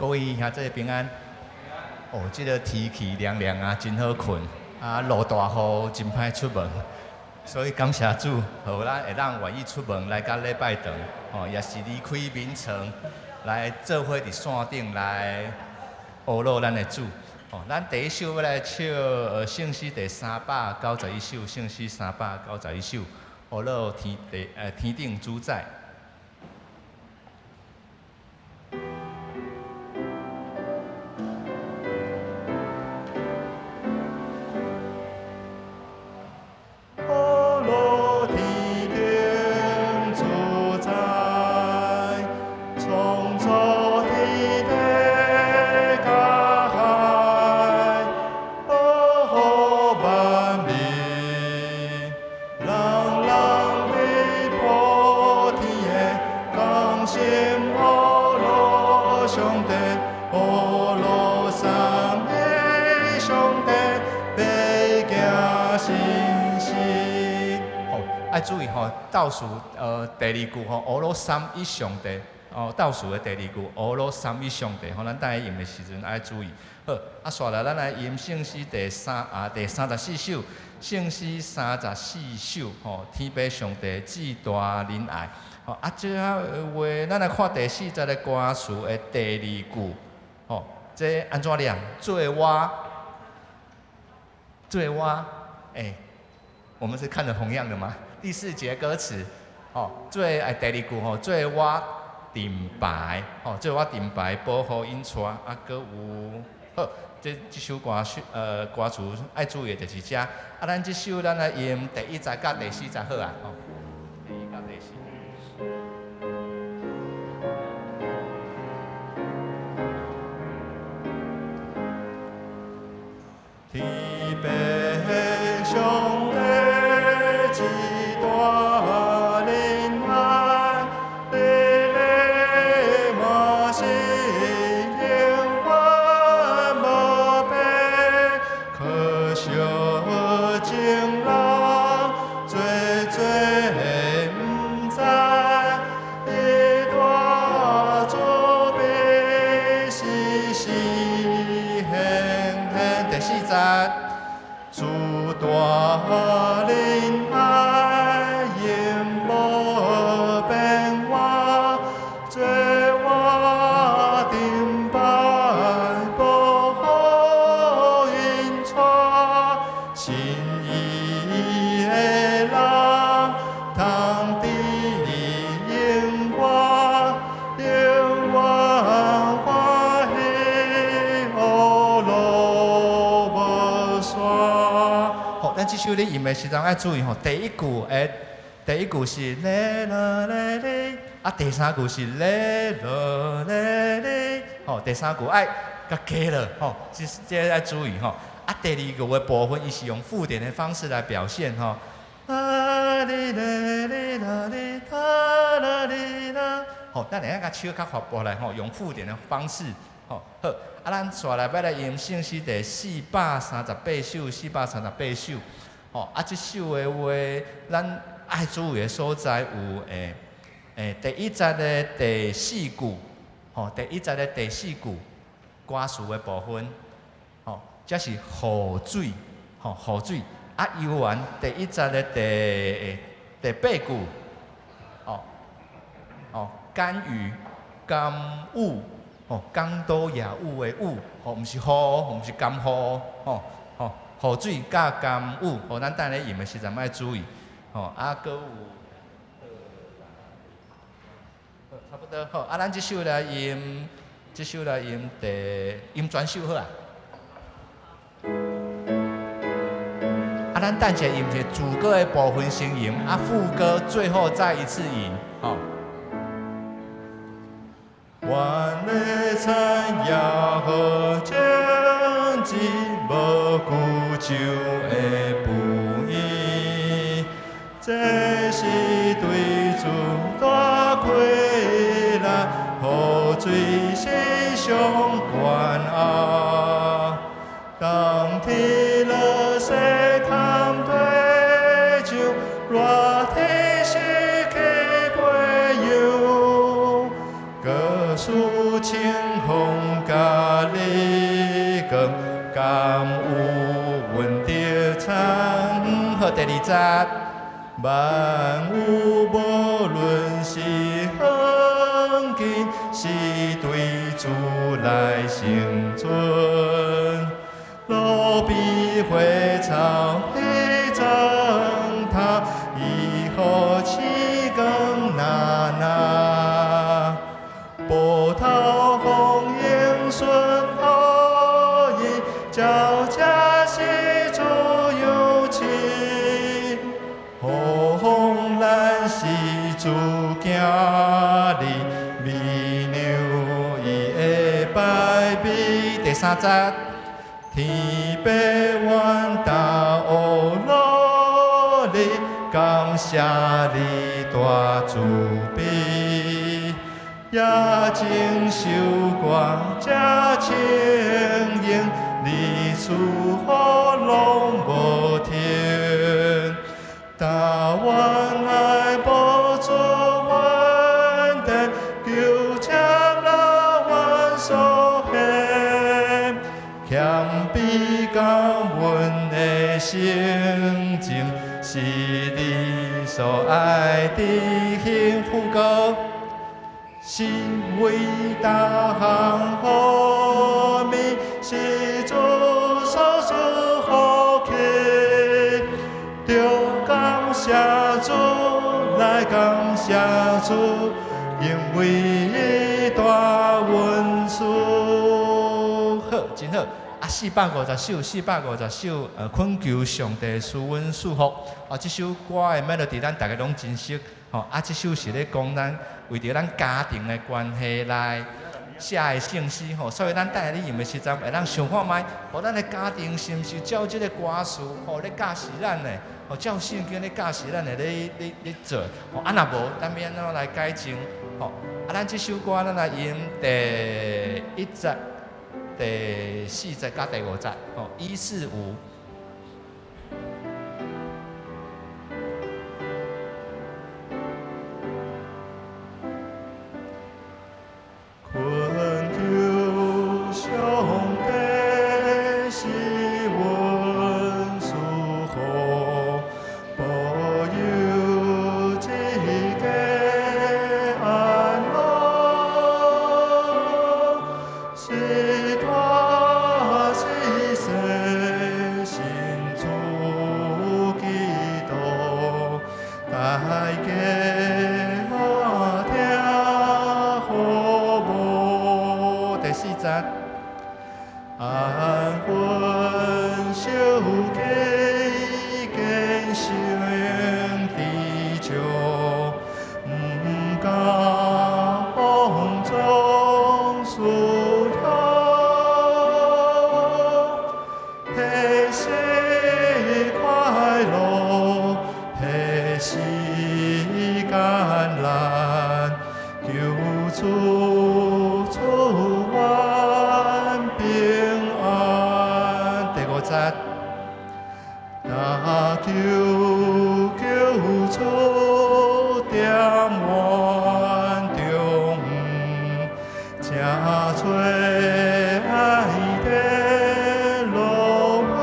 各位兄弟平安。哦，這个天氣涼涼啊，真好睏。啊，落大雨，真歹出門。所以感謝主，予咱會當願意出門來到禮拜堂，吼，也是離開眠床來做伙佇線頂來呵咾咱的主。吼，咱第一首欲來唱聖詩第391首，聖詩三百九十一首，呵咾天地天頂主宰。呵咾天頂主宰，創造天地佮海，保護萬民，人人佇普天的同心呵咾上帝，呵咾三一上帝，白行信實。吼，愛注意吼，倒數第二句吼，呵咾三一上帝，哦，倒數的第二句，呵咾三一上帝，吼，咱等下吟的時陣愛注意。好，啊，紲來咱來吟聖詩第34首，聖詩三十四首，吼，天父上帝至大仁愛。吼，啊，這話咱來看第四節的歌詞的第二句，吼，這按怎念？做我，做我，欸，我們是看著同樣的嗎？第四節歌詞，吼，做第二句吼，做我盾牌，吼，做我盾牌保護引帶，啊，閣有，好，這首歌詞愛注意的就是這，啊，咱這首咱來用第一節佮第四節好啊，吼，第一佮第四。天父上帝至大仁愛，你的滿心永遠無變，可惜情人做做毋知，伊大慈悲時時顯現。第四節，主大仁愛永無變化，做我盾牌保護引帶，信伊的人通得永活，永遠歡喜呵咾無煞。好，咱這首咧吟的時陣愛注意吼，第一句是咧啦咧咧，啊，第三句是咧啦咧咧，吼，第三句愛共加落，吼，這愛注意吼。啊，第二句的部分，伊是用附點的方式來表現吼。啊哩咧哩啦哩啦啦哩啦，吼，咱會使共手較發過來吼，用附點的方式，吼，好。啊，咱紲來欲來吟聖詩第438首，四百三十八首，吼，啊，這首的話，咱愛注意的所在有第一節的第四句，吼，第一節的第四句歌詞的部分，吼，這是雨水，吼，雨水。啊，猶原第一節的第八句，哦，哦，甘雨、甘雨，吼，江多亞雨的雨，吼，毋是雨，毋是甘雨，吼，吼，雨水佮甘雨，吼，咱等下吟的時陣愛注意，吼，啊，閣有，好，差不多，好，啊，咱這首來吟，這首來吟第吟全首好啊。啊，咱等下吟一個主歌的部分先吟，啊，副歌最後再一次吟，吼。願你讚耶和正直，無久久的不義，這是對主大虧難，雨水是上懸崖。當天落雪坎地上，熱天失去培養，各處清風。好，第二節。萬有無論是遠近，是對主來成全。路邊花草彼妝頭，伊予星光那那。葡萄豐盈順予伊，鳥食是主養飼。好風咱是主囝兒，美娘伊會擺美。第三節。天父阮大學努力，感謝你大慈悲，也真首歌這輕盈，你賜福攏無停。但願愛無出怨電，求接納阮所獻，謙卑感恩的心情，是你所愛的幸福歌，是偉大和美，是主所賜福氣。著感謝主，來感謝主，因為伊大恩賜。好，真好。啊，450首，450首，懇求上帝賜阮賜福。啊，這首歌的 melody 咱逐家攏真熟。吼，啊，這首是咧講咱為著咱家庭的關係來寫的聖詩。吼，所以咱等下咧用的時陣，會當想看覓，吼，咱的家庭是毋是照這个歌詞，吼，咧教示咱的，吼，照聖經咧教示咱的咧咧咧做。吼，啊，若無，咱欲按怎來改正？吼，啊，咱這首歌咱來用第一節、第四節佮第五節，吼，一四五。懇求上帝賜阮賜福，保佑一家安樂，是大是細，信主基督，大家聽好無？第四節。安穩小家，堅守知足，毋敢放縱私欲。彼時快樂，彼時艱難，求主賜阮平安。第五節。若求救主踮阮中，請揣愛的樂園，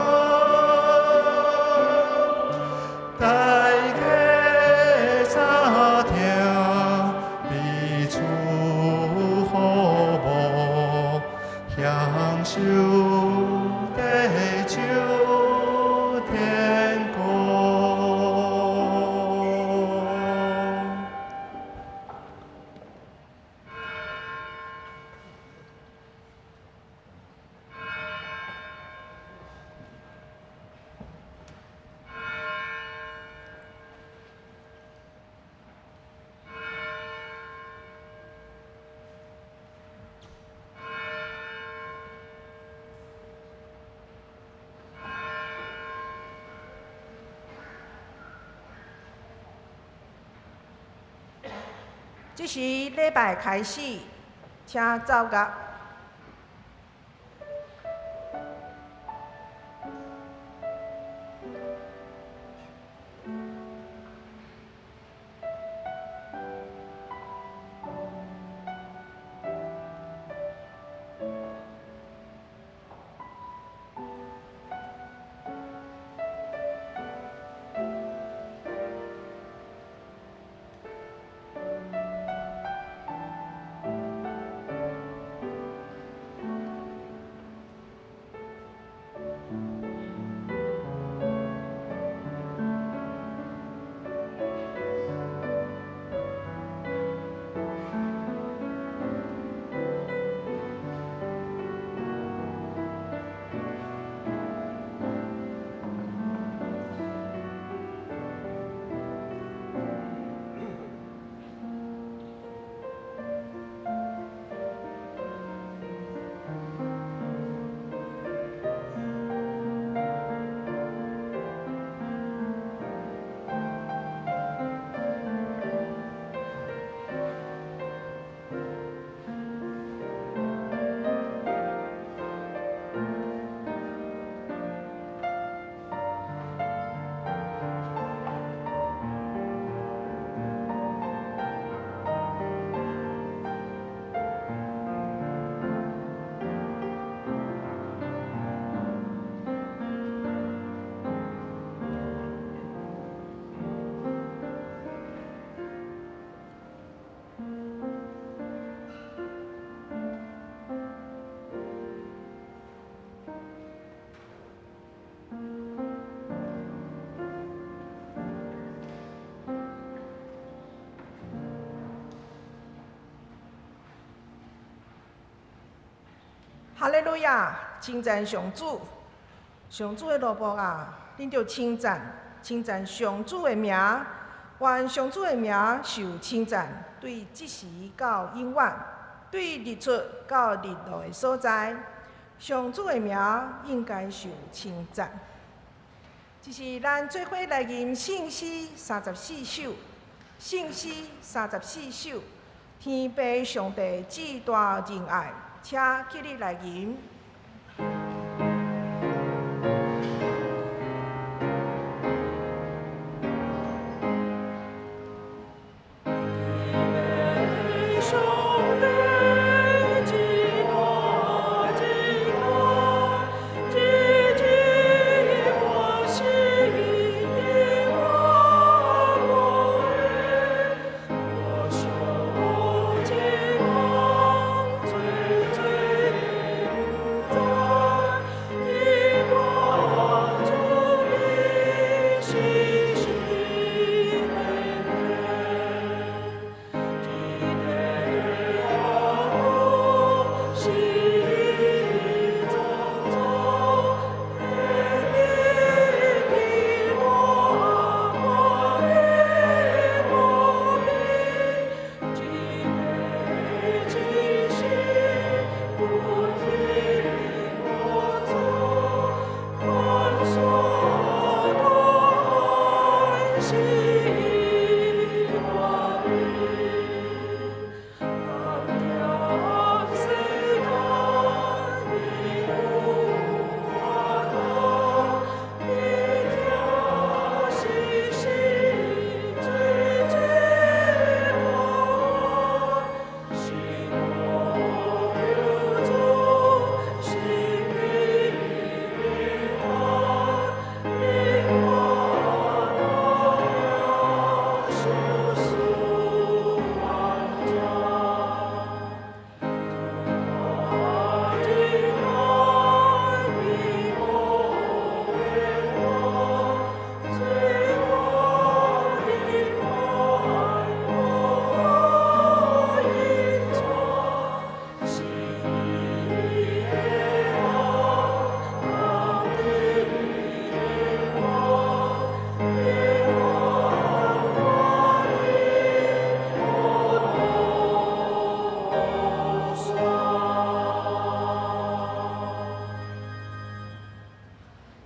大家相聽，彼此和睦，享受地久天長。這時禮拜開始，請奏樂。哈利路亞！稱讚上主，上主的奴僕啊，恁著稱讚，稱讚上主的名，願上主的名受稱讚，對這時到永遠，對日出到日落的所在，上主的名應該受稱讚。這是咱做伙來吟聖詩三十四首，聖詩三十四首，天父上帝至大仁愛，請起立來吟。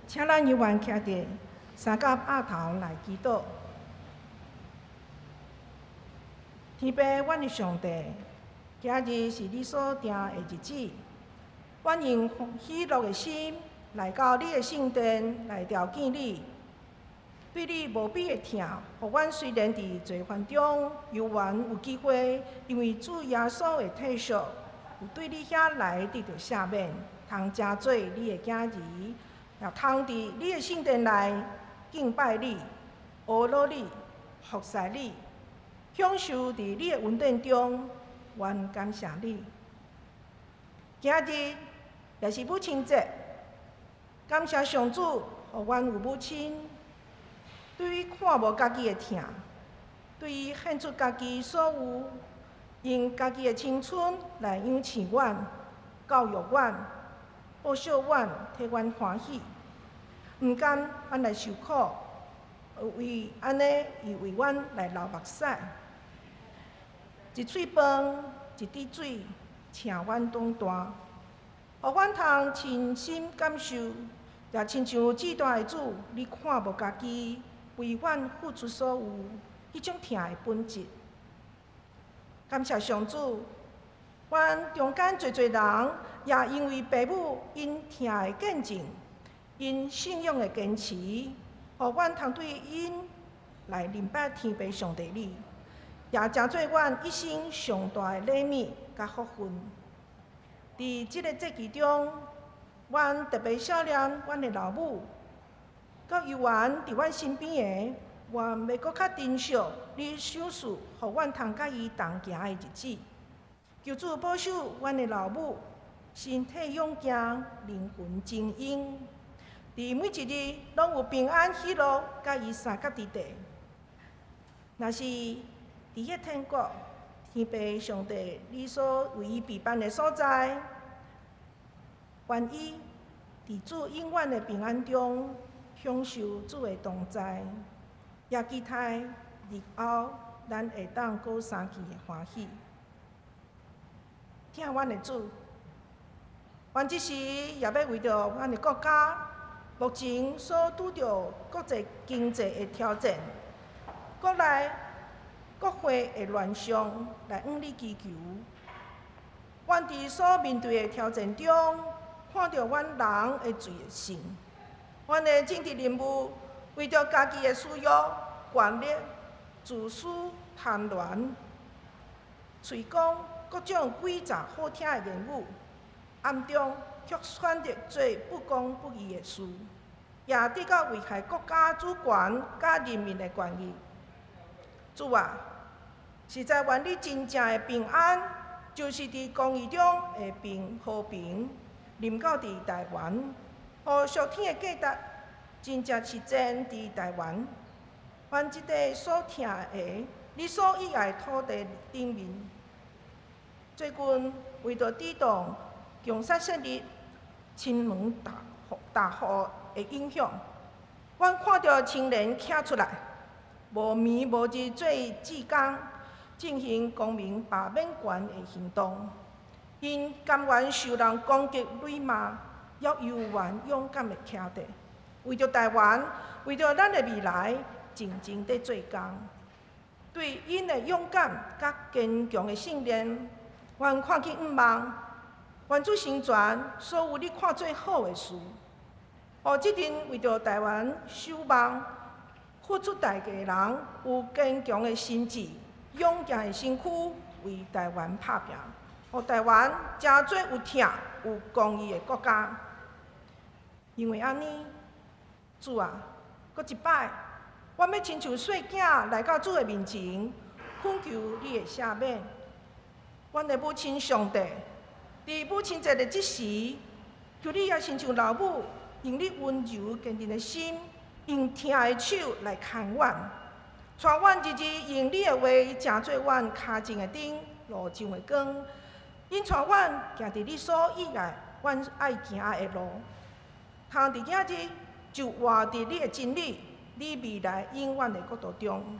請咱猶原徛佇三甲額頭來祈禱。天父，阮的上帝，今日是你所定的日子，阮用喜樂的心來到你的聖殿來朝見你，對你無比的疼，予阮雖然佇罪犯中，猶原有機會，因為主耶穌的體恤，有對你遐來得著赦免，通成做你的囝兒。也通佇你的聖殿內敬拜你、阿羅你、服侍你，享受佇你的恩典中，阮感謝你。今日也是母親節，感謝上主，予阮有母親，對於看無家己的疼，對於獻出家己所有，用家己的青春來養育阮、教育阮。報惜阮，替阮歡喜，毋甘阮來受苦，為按呢，伊為阮來流目屎，一喙飯，一滴水，請阮長大，予阮通親身感受，也親像至大的主，你看無家己為阮付出所有，彼種疼的本質。感謝上主，阮中間濟濟人，也因為爸母𪜶疼的見證，𪜶信仰的堅持，予阮通對𪜶來認捌天父上帝你，也成做阮一生上大的禮物佮福分。佇這个節期中，阮特別想念阮的老母，閣猶原佇阮身邊的，願欲閣較珍惜你賞賜，予阮通佮伊同行的日子。求主保守阮的老母，身體勇健，靈魂精英，佇每一日攏有平安喜樂，佮伊相佮佇地。若是佇彼天國，天父上帝，你所為伊備辦的所在，願伊佇主永遠的平安中享受主的同在，也期待日後咱會當閣相見的歡喜。疼阮的主，阮這時也欲為著阮的國家目前所拄著國際經濟的挑戰，國內國會的亂象來向你祈求。阮佇所面對的挑戰中，看著阮人的罪性，阮的政治人物為著家己的私欲、權力、自私、貪婪，喙講各種詭詐好聽的言語，暗中卻選擇做不公不義的事，也得到危害國家主權佮人民的權益。主啊，實在願你真正的平安，就是佇公義中的平和平，臨到佇台灣，予屬天的價值真正實踐佇台灣。阮這塊所疼的，你所喜愛的土地頂面，最近為著抵擋強殺勢力親門大戶的影響，阮看著青年站出來，無眠無日做志工，進行公民罷免權的行動。𪜶甘願受人攻擊、辱罵，猶猶原勇敢的徛佇，為著台灣，為著咱的未來，靜靜佇做工。對𪜶的勇敢佮堅強的信念，阮看見向望，願主成全所有你看做好的事。予這陣為著台灣守望、付出代價的人，有堅強的心志、勇健的身軀，為台灣拍拚，予台灣成做有疼、有公義的國家。因為按呢，主啊，閣一擺，阮欲親像細囝來到主的面前，懇求你的赦免。阮的母親上帝，佇母親節的這時，求你也親像老母，用你溫柔堅定的心，用疼的手來牽阮，帶阮日日用你的話成做阮跤前的燈，路上的光，引帶阮行佇你所喜愛、阮愛行的路。通佇今日就活佇你的真理、你未來永遠的國度中。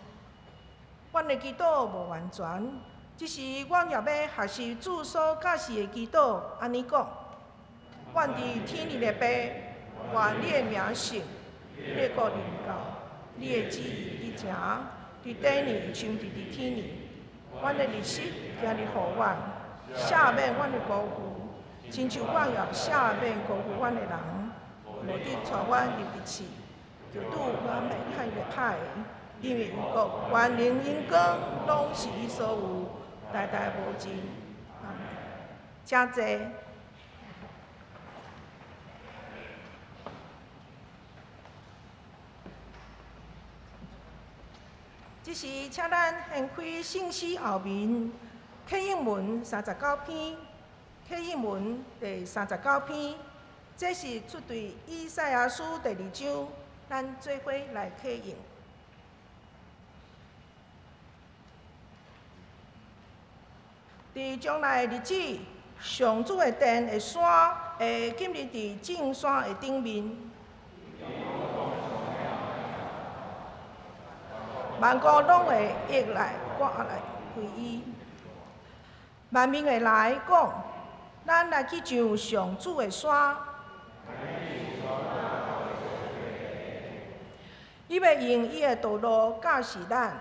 阮的祈禱無完全，只是阮也欲學習主所教示的祈禱，按呢講：阮佇天裡的父，願你的名聖，你的國臨到，你的旨意執行，佇地裡像佇佇天裡。阮的日食今日予阮，赦免阮的辜負，親像阮也赦免辜負阮的人。無得帶阮入去試，就拄阮袂看個歹的，因為國、權能、榮光，攏是你所有，代代無盡。阿們。請坐。這時，請咱掀開聖詩後面啟應文39篇，啟應文第39篇，這是出對以賽亞書第二章，咱做伙來啟應。佇將來的日子，上主的殿的山會建立佇眾山的頂面，萬國攏會湧來趕來歸伊，萬民會來講，咱來去上上主的山。伊欲用伊的道路教示咱，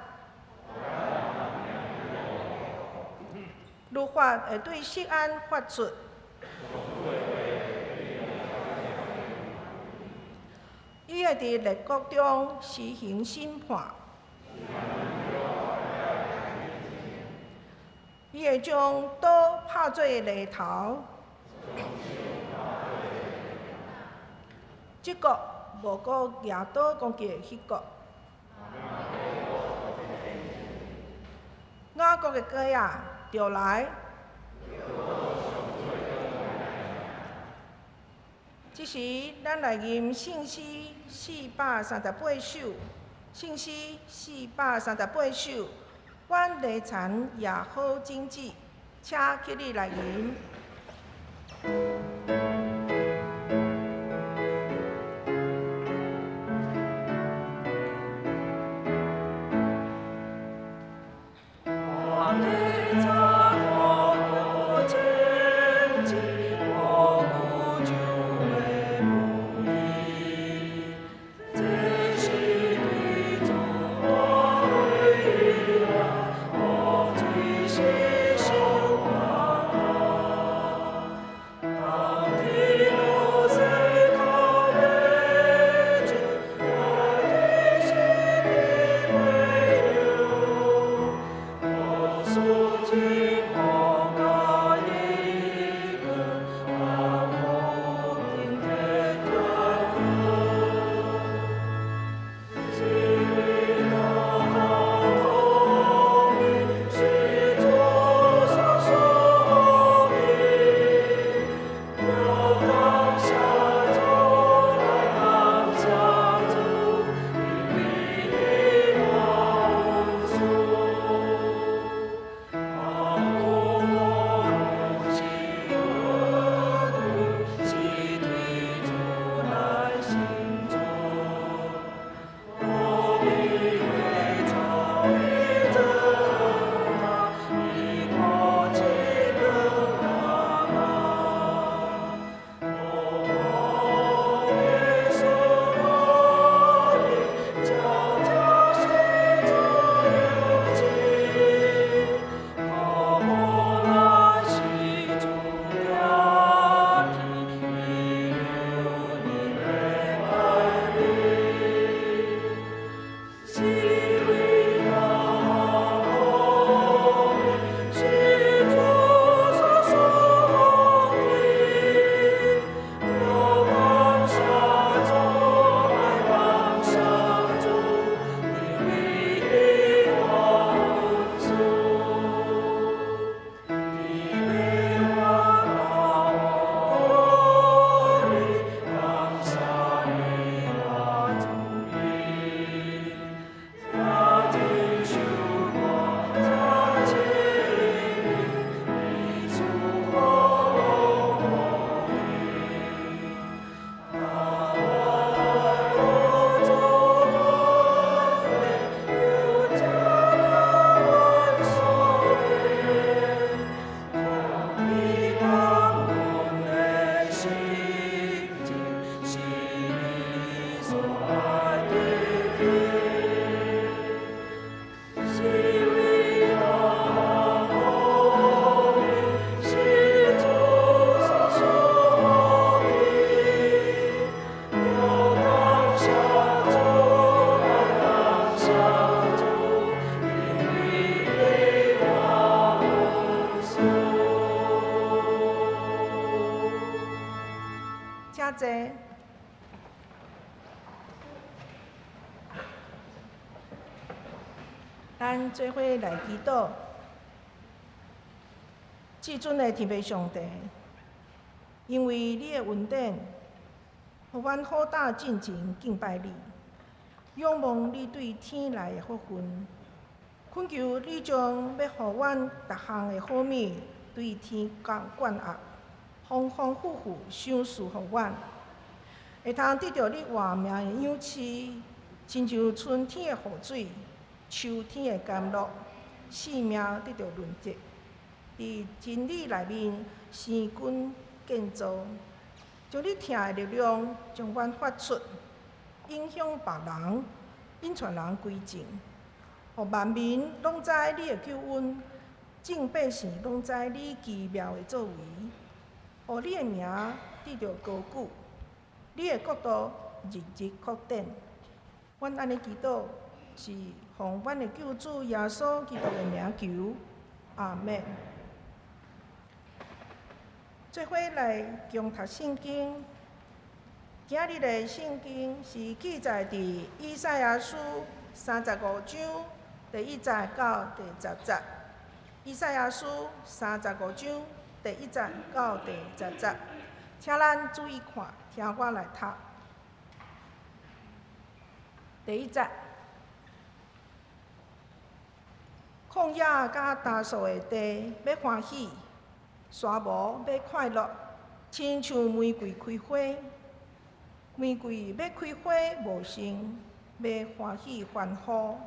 律法會對錫安發出，伊會佇列國中施行審判，伊會將刀拍做犁頭，這國無閣舉刀攻擊彼國。雅各的家啊，著來！這時，咱來吟聖詩438首，聖詩438首，阮犁田也好種子，請起立來吟。是偉大可畏，是主所賜福的。著感謝主，愛感謝主，因為伊大恩賜。天父我大予你，感謝你我主意。這真受我這真理，你賜福我的。啊，我主恩典，求加阮所願，你感恩的心情，是你所愛的天。是偉大可畏，是主所賜福的。著感謝主，愛感謝主，因為伊大恩賜。請坐。咱做伙來祈禱，至尊的天父上帝，因為你的恩典，予阮好膽盡情敬拜你，仰望你對天來的福分，懇求你將欲予阮逐項的好物對天降灌壓，豐豐富富賞賜予阮，會通得著你活命的養賜，親像春天的雨水，秋天的甘露，生命得著潤澤，佇真理內面生根建造，將你疼的力量將阮發出，影響別人，引帶人歸正，予萬民攏知你的救恩，眾百姓攏知你奇妙的作為，予你的名得著高舉，你的國度日日擴展。阮按呢祈禱，是奉阮的救主耶穌基督的名求，阿們。做伙來共讀聖經。今日的聖經是記載佇以賽亞書35章第1節到第10節。以賽亞書三十五章第一節到第十節，請咱注意看，聽我來讀。第一節，曠野佮乾燥的地欲歡喜，沙漠欲快樂，親像玫瑰開花，玫瑰欲開花無聲，欲歡喜歡呼。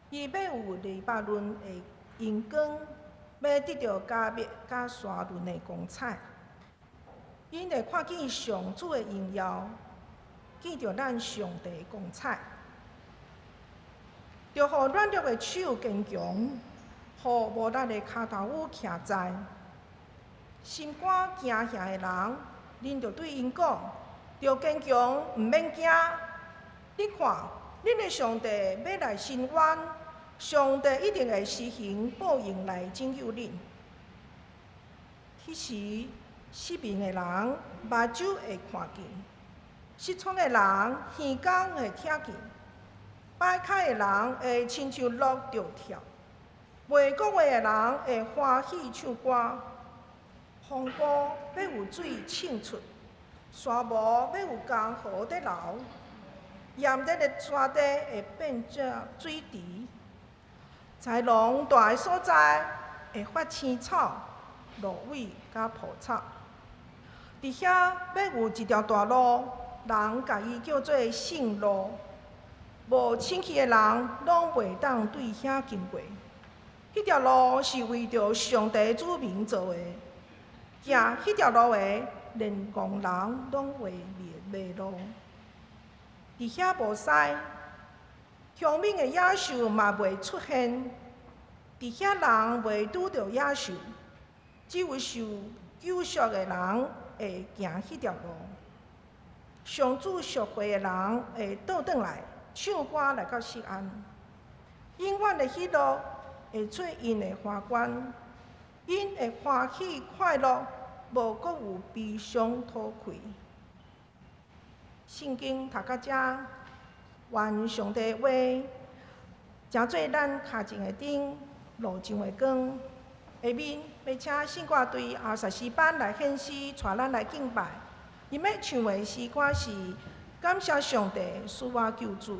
伊欲有黎巴嫩的榮光，欲得著迦密佮沙崙的光彩。𪜶會看見上主的榮耀，見著咱上帝的光彩。著予軟弱的手堅強，予無力的跤頭趺徛在。心肝驚嚇的人，恁著對𪜶講：著堅強，毋免驚。你看，恁的上帝欲來伸冤，上帝一定會施行報應來拯救恁。彼時，失明的人目睭會看見，失聰的人耳孔會聽見，擺跤的人會親像鹿著跳，袂講話的人會歡喜唱歌。風谷欲有水滲出，沙漠欲有江河佇流，炎熱的沙地會變做水池，豺狼蹛的所在會發青草、蘆葦佮蒲草。佇遐欲有一條大路，人共伊叫做聖路。無清氣的人攏袂當對遐經過。彼條路是為著上帝子民做的，行彼條路的，連戇人攏會迷路。佇遐無獅，兇猛的野獸嘛袂出現。佇遐人袂拄著野獸，只有受救贖的人會行彼條路。上主贖回的人會倒轉來。唱歌來到錫安，永遠的喜樂會做𪜶的華冠，𪜶會歡喜快樂，無閣有悲傷討氣。聖經讀到遮，願上帝的話，成做咱跤前的燈，路上的光。下面欲請聖歌隊阿薩詩班來獻詩，帶咱來敬拜。𪜶欲唱的詩歌是《感謝上帝賜我救主》。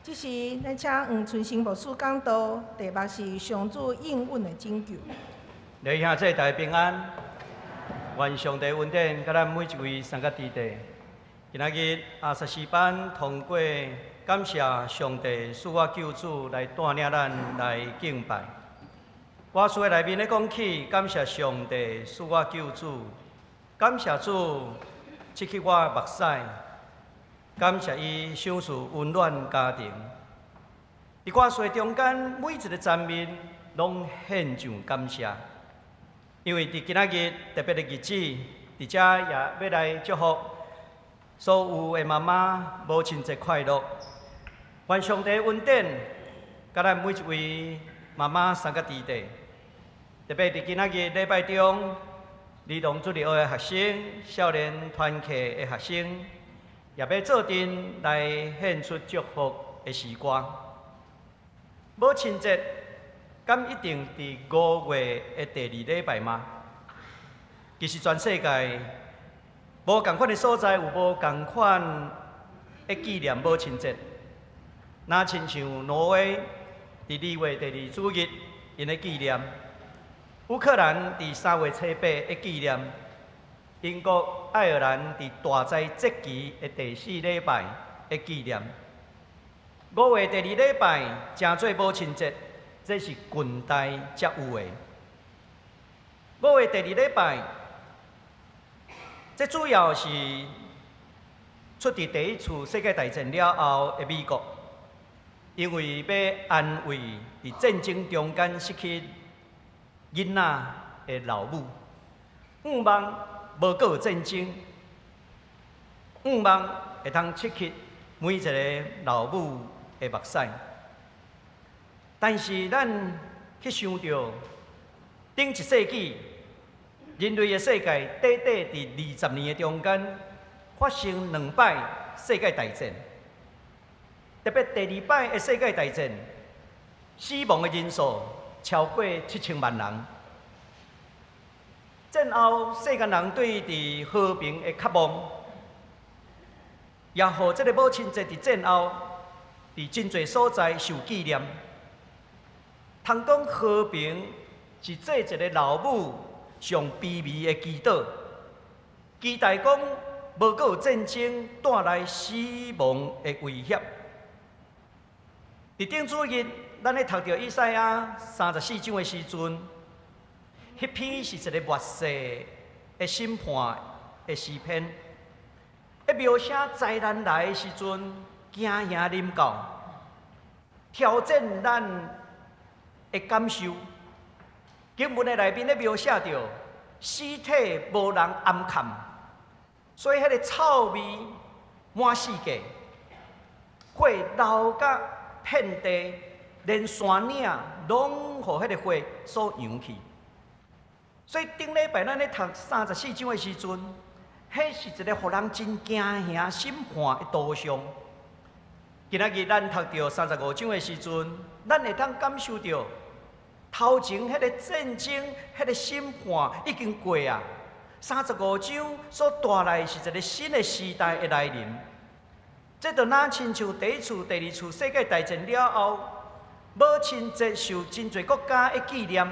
這時，咱請黃春生牧師講道，題目是上主應允的拯救。弟兄姊妹大家平安，願上帝恩典，佮咱每一位三個弟弟。今仔日阿薩詩班通過感謝上帝賜我救主來帶領咱來敬拜。歌詞內面咧講起，感謝上帝賜我救主，感謝主拭去我目屎，感謝伊賞賜溫暖家庭。佇歌詞中間，每一个層面攏獻上感謝，因為佇今仔日特別的日子，佇遮也欲來祝福所有的媽媽母親節快樂。願上帝恩典，佮咱每一位媽媽三個弟弟，特別佇今仔日禮拜中，兒童主日學的學生、少年團契的學生，也欲做陣來獻出祝福的詩歌。母親節敢一定佇5月的第二禮拜嗎？其實全世界無仝款的所在有無仝款的紀念母親節。若親像挪威佇2月第二主日，𪜶咧紀念；烏克蘭佇3月初8的紀念；英國、愛爾蘭佇大齋節期的第四禮拜的紀念。五月第二禮拜成做母親節，這是近代才有的。五月第二禮拜，這主要是出佇第一次世界大戰了後的美國，因為欲安慰佇戰爭中間失去囡仔的老母，向望無閣有戰爭，向望會通拭去每一个老母的目屎。但是咱去想著，頂一世紀人類的世界，短短佇20年的中間發生兩擺世界大戰，特別第二擺的世界大戰，死亡的人數超過7000萬人。戰後世間人對佇和平的渴望，也予這个母親節佇戰後佇真濟所在受紀念。通講和平是做一个老母上卑微的祈禱，期待講無閣有戰爭帶來死亡的威脅。佇頂主日，咱咧讀著以賽亞34章的時陣，彼篇是一个末世的審判的詩篇，咧描寫災難來的時陣，驚嚇臨到，挑戰咱的感受。經文的內面咧描寫著屍體無人掩崁，所以彼个臭味滿世界，火燎甲遍地，連山嶺攏予彼个火所揚去。所以頂禮拜咱咧讀三十四章的時陣，彼是一个予人真驚嚇審判的圖像。今仔日咱讀著三十五章的時陣，咱會當感受著頭前彼个戰爭、彼个審判已經過啊。三十五章所帶來是一个新的時代的來臨。這就若親像第一次、第二次世界大戰了後，母親節受真濟國家的紀念，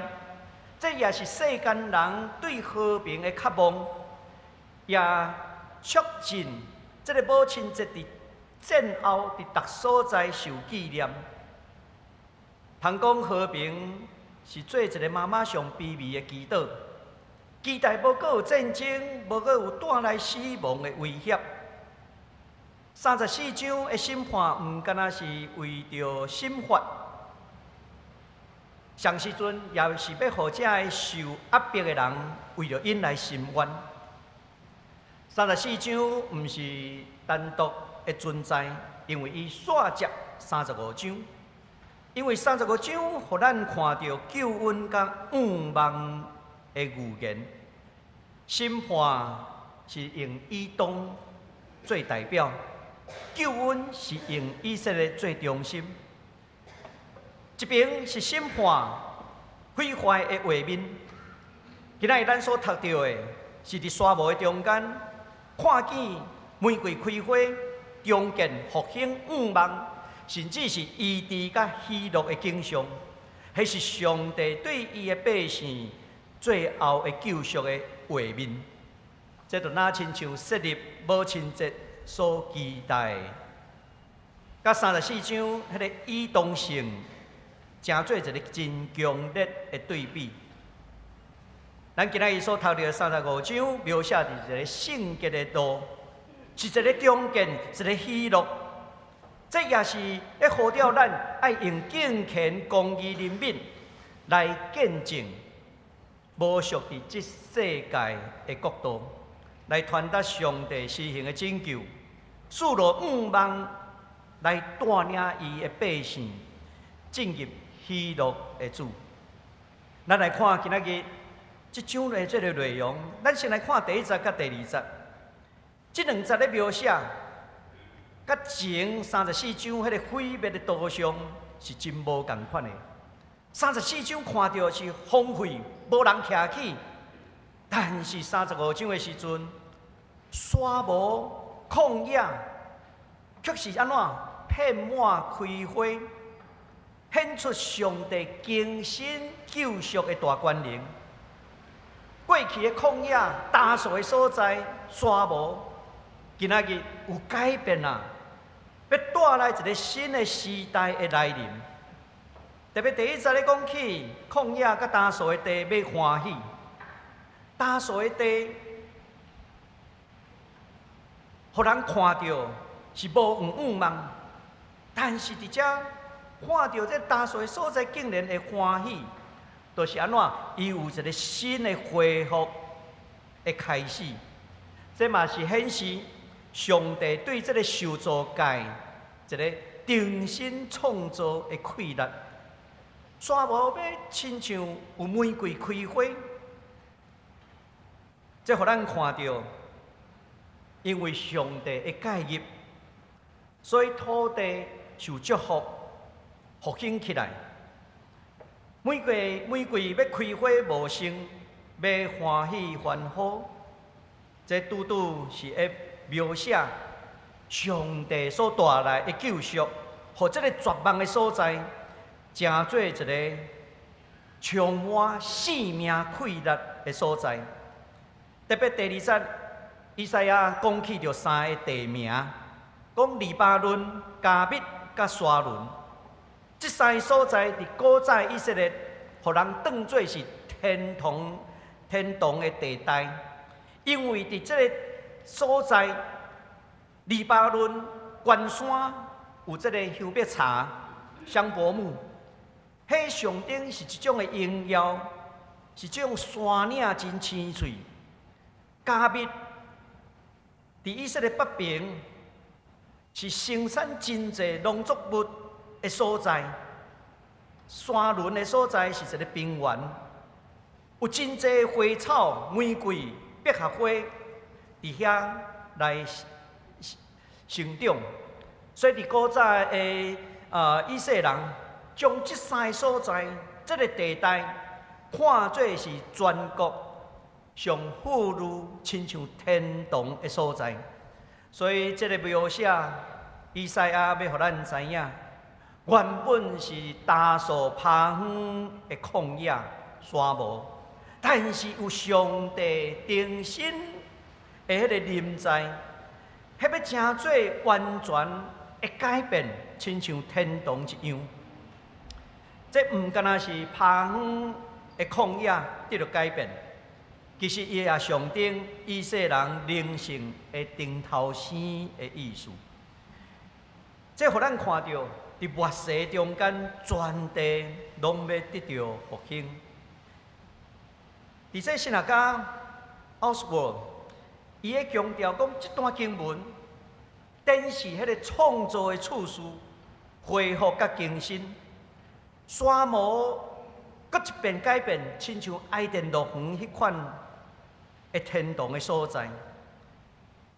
這也是世間人對和平的渴望，也促進這个母親節佇戰後佇逐所在受紀念。通講和平是做一个媽媽上卑微的祈禱，期待無閣有戰爭，無閣有帶來死亡的威脅。三十四章的審判，毋干焦是為著審罰，仝時陣也是欲予這个受壓迫的人，為著𪜶來伸冤。三十四章毋是單獨的存在，因為伊紲接三十五章，因為三十五章予咱看著救恩佮向望的預言。審判是用以東做代表，救恩是用以色列做中心。一邊是審判毀壞的畫面，今仔日咱所讀著的是佇沙漠的中間，看見玫瑰開花，重建復興向望，甚至是醫治佮喜樂的景象。彼是上帝對伊的百姓最後的救贖的畫面。這就若親像設立母親節所期待的，佮三十四章彼个以東城成做一个真強烈的對比。咱今仔日所讀著的三十五章，描寫佇一个聖潔的路，是一个重建，一个喜樂。這也是咧呼召咱愛用敬虔、公義、憐憫來見證，無屬佇這世界的國度，來傳達上帝施行的拯救，四路向望來帶領伊的百姓進入喜樂的主。咱來看今仔日這章的這个內容，咱先來看第一節佮第二節，這兩節咧描寫，佮前三十四章彼个毀滅的圖像是真無仝款的。三十四章看著是荒廢，無人徛起，但是三十五章的時陣，沙漠曠野卻是按怎遍滿開花，顯出上帝更新救贖的大權能。過去的曠野、焦燥的所在、沙漠，今仔日有改變啊！欲帶來一个新的時代的來臨。特別第一節咧講起曠野佮焦燥的地欲歡喜，焦燥的地，予人看著是無向望，但是佇遮看著這焦燥的所在，竟然會歡喜，就是按怎？伊有一個新的恢復的開始，這嘛是顯示上帝對這个受造界一个重新創造的氣力。沙漠欲親像有玫瑰開花，這予咱看著，因為上帝的介入，所以土地受祝福，復興起來。玫瑰玫瑰欲開花茂盛，欲歡喜歡呼，這拄拄是會描寫上帝所帶來的救贖，予這个絕望的所在，成做一个充滿生命氣力的所在。特別第二節，以賽亞講起著三个地名，講黎巴嫩、迦密、佮沙崙，這三个所在佇古早以色列，予人當做是天堂、天堂的地帶，因為佇這个所在，黎巴嫩懸山有這个香柏茶、香柏木，彼象徵是一種的榮耀，是這種山嶺真青翠。迦密佇以色列北邊是生產真濟農作物的所在，沙崙的所在是一个平原，有真濟花草、玫瑰、百合花佇遐來成長。所以佇古早的以色列人，將這三个所在、這个地帶看做是全國上富裕、親像天堂的所在。所以這个描寫，以賽亞欲予咱知影，原本是焦燥拍荒的曠野沙漠，但是有上帝重新的彼个臨在，彼欲成做完全的改變，親像天堂一樣。這毋干焦是拍荒的曠野得著改變，其實伊也象徵以色列人靈性的重頭生的意思。這予咱看著，佇末世中間，全地攏欲得著復興。佇這神學家奧斯沃，伊咧強調講，這段經文展示彼个創造的次序，恢復佮更新。沙漠閣一遍改變，親像伊甸樂園彼款的天堂的所在。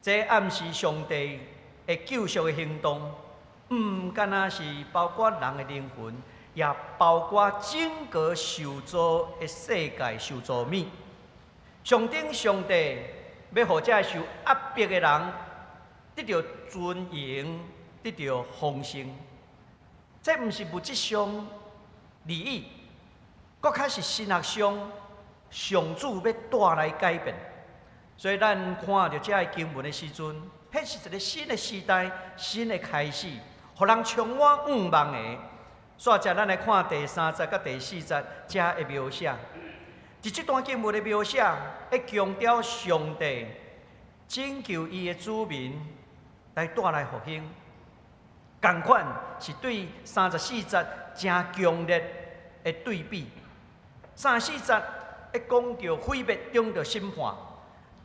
這暗示上帝的救贖的行動，毋干焦是包括人的靈魂，也包括整個受造的世界受造物。上頂上帝欲予這受壓迫的人得著尊榮，得著豐盛。這毋是物質上利益，閣較是神學上上主欲帶來改變。所以咱看著這个經文的時陣，彼是一个新的時代，新的開始，予人充滿向望的。煞接咱來看第三節佮第四節遮的描寫。佇這段經文的描寫，會強調上帝拯救伊的子民來帶來復興，仝款是對三十四節誠強烈的對比。三十四節會講著毀滅中著審判，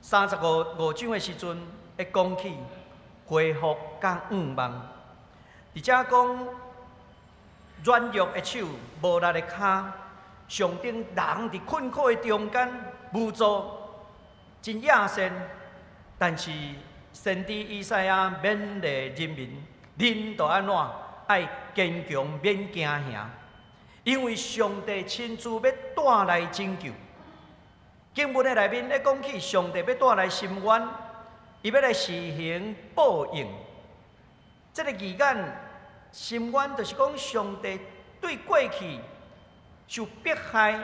三十五章的時陣會講起恢復佮向望。佇遮講軟弱的手、無力的跤，象徵人佇困苦的中間無助、真野善。但是先知以賽亞勉勵人民，恁著按怎愛堅強，免驚嚇，因為上帝親自欲帶來拯救。經文的內面咧講起，上帝欲帶來深淵，伊欲來施行報應。這个字眼深淵，就是講上帝對過去受迫害、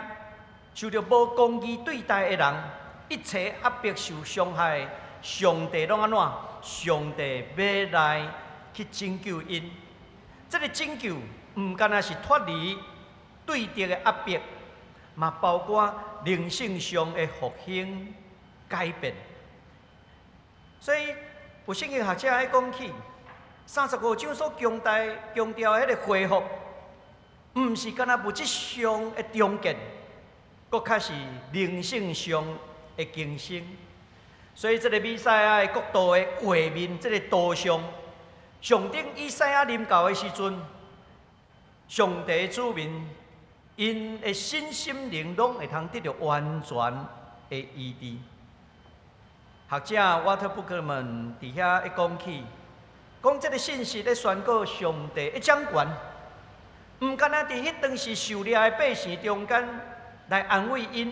受著無公義對待的人，一切壓迫受傷害，上帝攏按怎？上帝欲來去拯救𪜶。這个拯救毋干焦是脫離對敵的壓迫，嘛包括靈性上的復興改變。所以有聖經學者喺講起，三十五章所強調強調彼个恢復，毋是干焦物質上的重建，閣較是靈性上的更新。所以，這个彌賽亞的國度的畫面，這个圖像，象徵以賽亞臨到的時陣，上帝子民𪜶的身心靈攏會通得著完全的醫治。學者沃特布克曼佇遐一講起，講這个信息咧宣告上帝的掌權，毋干焦佇彼當時受掠的百姓中間來安慰𪜶，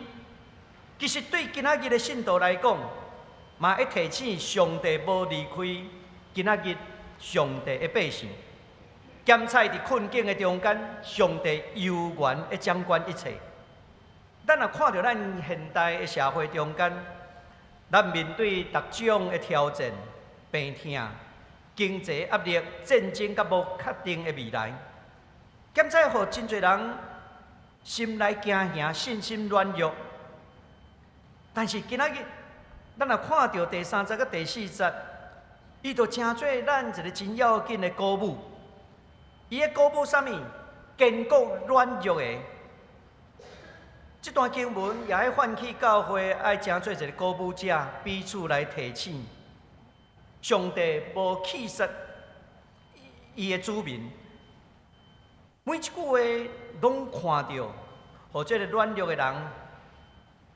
其實對今仔日的信徒來講，嘛會提醒上帝無離開今仔日上帝的百姓。兼且佇困境的中間，上帝猶原會掌管一切。咱若看著咱現代的社會中間，咱面對逐種的挑戰、病痛、經濟壓力、戰爭佮無確定的未來，兼且予真濟人心內驚嚇、信心軟弱。但是今仔日，咱若看著第三節佮第四節，伊就成做咱一个真要緊的鼓舞。伊咧鼓舞啥物？堅固軟弱的。這段經文也會喚起教會愛成做一个鼓舞者，彼此來提醒。上帝無棄絕伊的子民，每一句話攏看著，予這个軟弱的人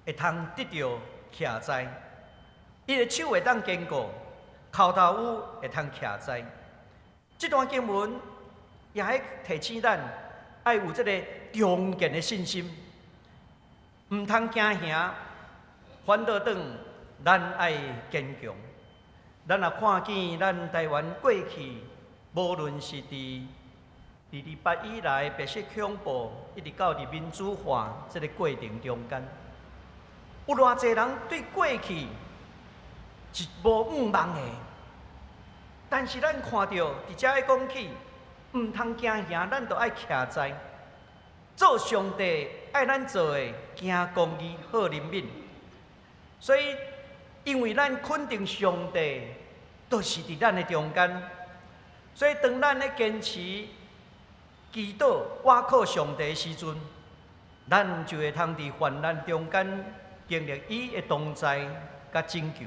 會通得著徛在，伊的手會當堅固，口頭語會通徛在。這段經文也會提醒咱，愛有這个強健的信心，毋通驚嚇，反倒轉，咱愛堅強。咱若看見咱台灣過去，無論是佇二二八以來白色恐怖，一直到佇民主化這个過程中間，有偌濟人對過去是無向望的。但是咱看著佇遮咧講起，毋通驚嚇，咱著愛徛在做上帝愛咱做的，行公義、好憐憫。所以，因為咱肯定上帝就是佇咱的中間，所以當咱咧堅持祈禱、倚靠上帝的時陣，咱就會通佇患難中間經歷伊的同在佮拯救。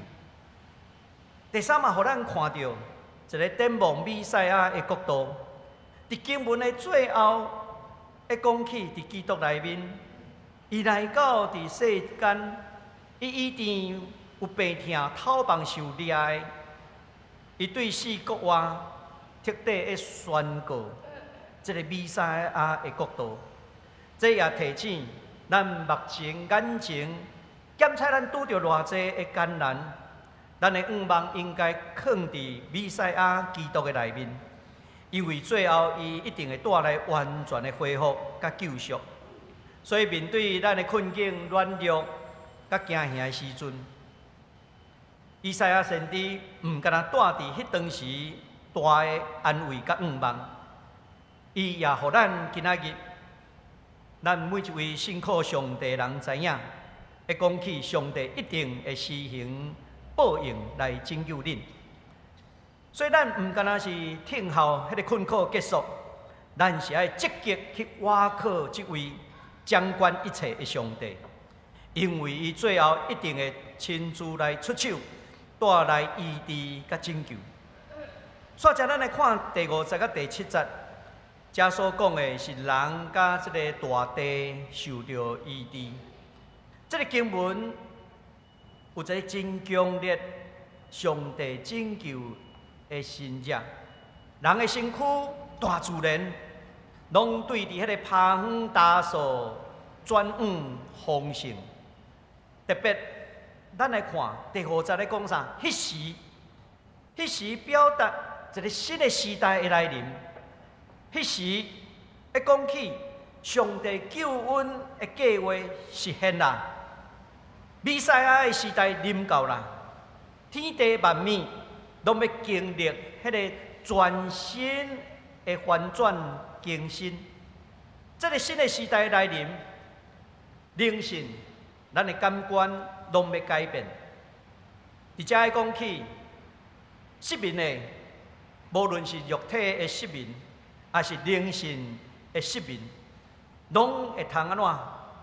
第三嘛，予咱看著一个展望彌賽亞的國度。佇經文的最後，會講起佇基督內面，伊來到佇世間，伊醫治有病痛、討望受掠的，伊對四國外徹底的宣告這个彌賽亞的國度。這也提醒咱目前眼前，檢測咱拄著偌濟的艱難，咱的向望應該囥佇彌賽亞基督的內面，因為最後伊一定會帶來完全的恢復佮救贖。所以面對咱的困境、軟弱佮驚嚇的時陣，以賽亞先知毋干焦帶佇彼當時大的安慰佮向望，伊也予咱今仔日，咱每一位信靠上帝人知影，會講起上帝一定會施行報應來拯救恁。所以咱毋干焦是聽候彼個困苦結束，咱是愛積極去倚靠這位掌管一切的上帝，因為伊最後一定會親自來出手，帶來醫治佮拯救。煞來咱來看第五節佮第七節，遮所講的是人佮這个大地受著醫治。這个經文有一个真強烈上帝拯救的神跡，人的身軀、大自然，攏對佇彼个拍園大樹轉往豐盛。特別，咱來看第五節咧講啥？彼時，彼時表達一个新的時代的來臨。彼時一講起上帝救恩的計劃實現啦，彌賽亞的時代臨到啦，天地萬物攏欲經歷彼个全新的翻轉更新。這个新的時代來臨，靈性，咱的感官攏欲改變。佇遮講起，失明的，無論是肉體的失明，抑是靈性的失明，攏會通按怎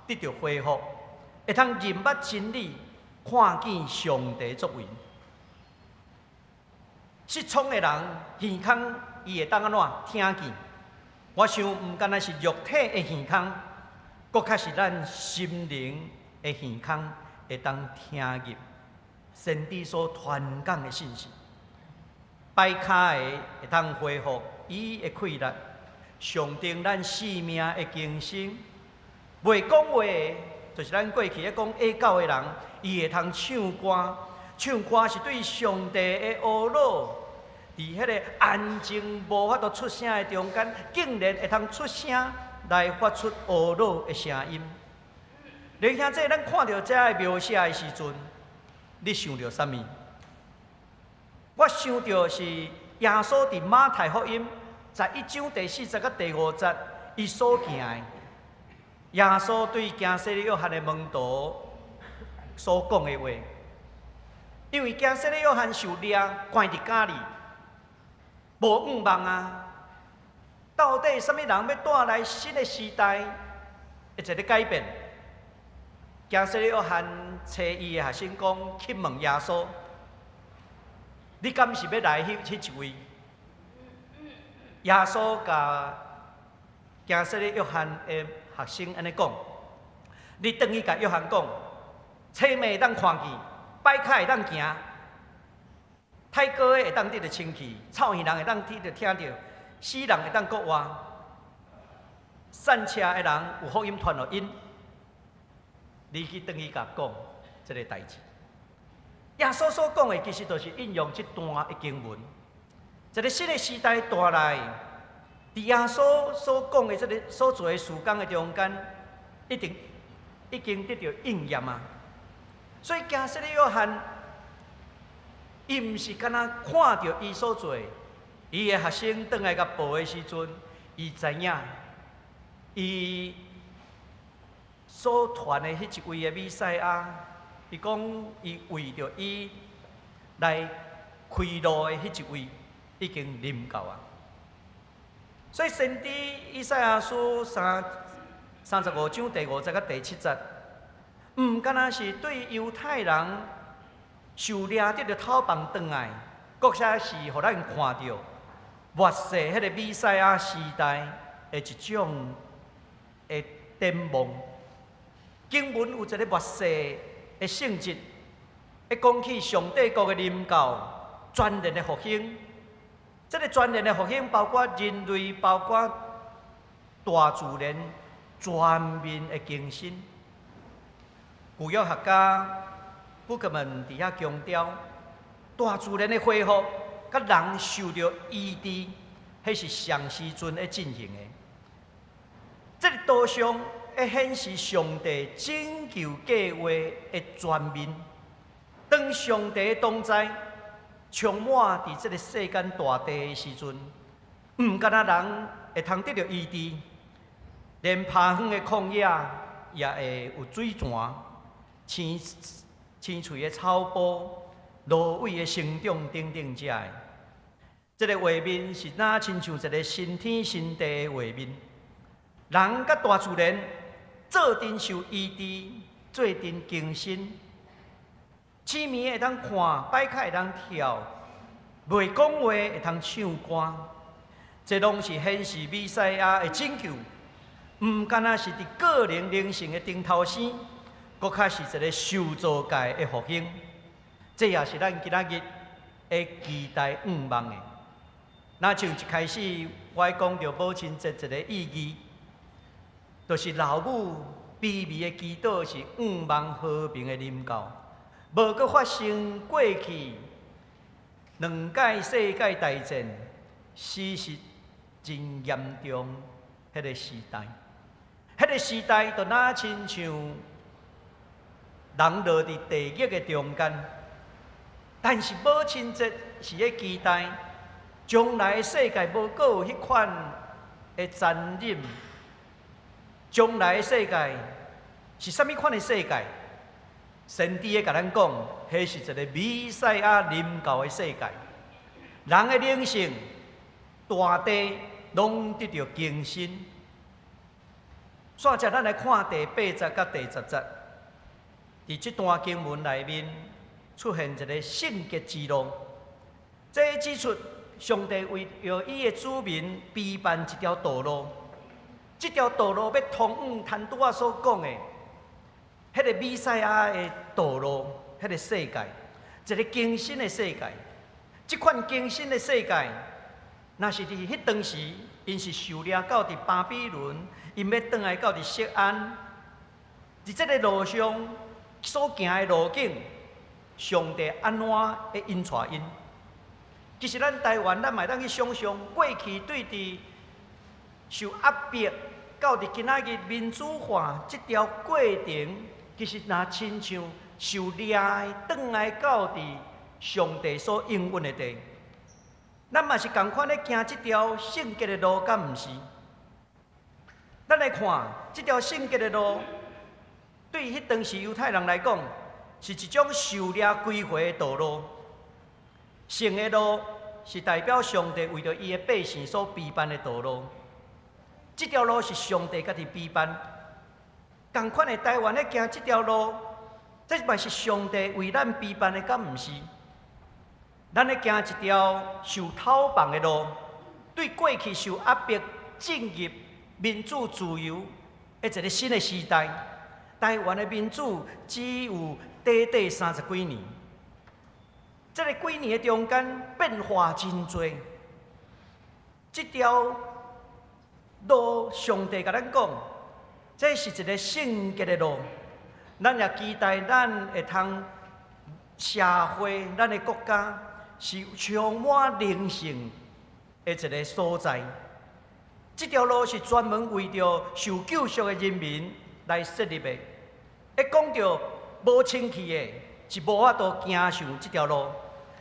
得著恢復，會通認捌真理，看見上帝作為。失聰的人，耳空伊會當按怎聽見？我想毋干焦是肉體的耳空，閣較是咱心靈的耳空會當聽入先知所傳講的信息。跛跤的會當恢復伊的氣力，象徵咱生命的更新。袂講話的，就是咱過去咧講啞狗的人，伊會通唱歌，唱歌是對上帝的呵咾。佇彼个安靜無法度出聲的中間，竟然會通出聲來發出呵咾的聲音。弟兄姊妹，咱看著這个描寫的時陣，你想著啥物？我想著是耶穌佇馬太福音11章第4節佮第5節，伊所行的。耶穌對行洗禮約翰的門徒所講的話，因為行洗禮約翰受掠關佇監裡，無向望啊！到底啥物人欲帶來新的時代，會一个改變？行洗禮約翰揣伊的學生講，去問耶穌：你敢是欲來彼一位？耶穌共行洗禮約翰的學生按呢講：你轉去共約翰講，青盲會當看見，跛跤會當行，太高的會當得著清氣，臭耳人會當得著聽著，死人會當復活，散赤的人有福音傳予𪜶。你去轉去共講這个代誌。耶穌所講的，其實就是引用這段的經文。一个新的時代帶來，佇耶穌所講的這个所做的事工的中間，一定已經得著應驗啊！所以，行洗禮約翰，伊毋是干焦看著伊所做，伊的學生轉來共報的時陣，伊知影，伊所傳的彼一位的彌賽亞，伊講伊為著伊來開路的彼一位已經臨到啊！所以先知以賽亞書35章第5節佮第7節，毋干焦是對猶太人受掠得著討放轉來，閣且是予咱看著末世彼个彌賽亞時代的一種的展望。經文有一个末世的性質，會講起上帝國的臨到，全然的復興。這个全然的復興包括人類，包括大自然全面的更新。舊約學家布克曼佇遐強調，大自然的恢復，佮人受著醫治，彼是仝時陣咧進行的。這个圖像會顯示上帝拯救計劃的全面。當上帝同在充滿佇這个世間大地的時陣，毋干焦人會會通得著醫治，連拍遠的曠野也會有水泉，青青翠的草坡、蘆葦的生長等等遮的。這个畫面是若親像一个新天新地的畫面，人佮大自然做陣受醫治，做陣更新。痴迷會當看，擺跤會當跳，袂講話會通唱歌，這攏是顯示彌賽亞的拯救，毋干焦是佇個人靈性的頂頭生，閣較是一个受造界的復興。這也是咱今仔日的期待向望的。若像一開始我講著母親節一個意義，就是老母卑微的祈禱是向望和平的臨到，無閣發生過去兩屆世界大戰，事實真嚴重彼个時代，彼个時代就若親像人落佇地獄的中間，但是母親節是咧期待將來的世界無閣有彼款的殘忍，將來的世界是啥物款的世界？先知咧共咱講，彼是一个彌賽亞臨到的世界，人的靈性、大地攏得著更新。煞接咱來看第八節佮第十節，佇這段經文內面出現一个聖潔之路，這指出上帝為著伊的子民備辦一條道路，這條道路欲通往頭拄仔所講的彼个彌賽亞的道路，彼个世界，一个更新的世界。這款更新的世界，若是佇彼當時，𪜶是受掠到佇巴比倫，𪜶欲轉來到佇錫安，佇這个路上所行的路徑，上帝按怎會引帶𪜶？其實咱台灣，咱嘛會當去想像過去對佇受壓迫到佇今仔日民主化這條過程，其實若親像受掠的轉來到佇上帝所應允的地，咱嘛是仝款咧行這條聖潔的路，敢毋是？咱來看這條聖潔的路，對彼當時猶太人來講，是一種受掠歸回的道路。聖的路是代表上帝為著伊的百姓所備辦的道路。這條路是上帝家己備辦。仝款的台灣咧行這條路，這嘛是上帝為咱備辦的，敢毋是？咱咧行一條受討放的路，對過去受壓迫、進入民主自由的一个新的時代。台灣的民主只有短短三十幾年，這个幾年的中間變化真濟。這條路，上帝共咱講，這是一个聖潔的路。咱也期待咱會通社會，咱的國家是充滿靈性的一个所在。這條路是專門為著受救贖的人民來設立的。一講著無清氣的，是無法度行上這條路。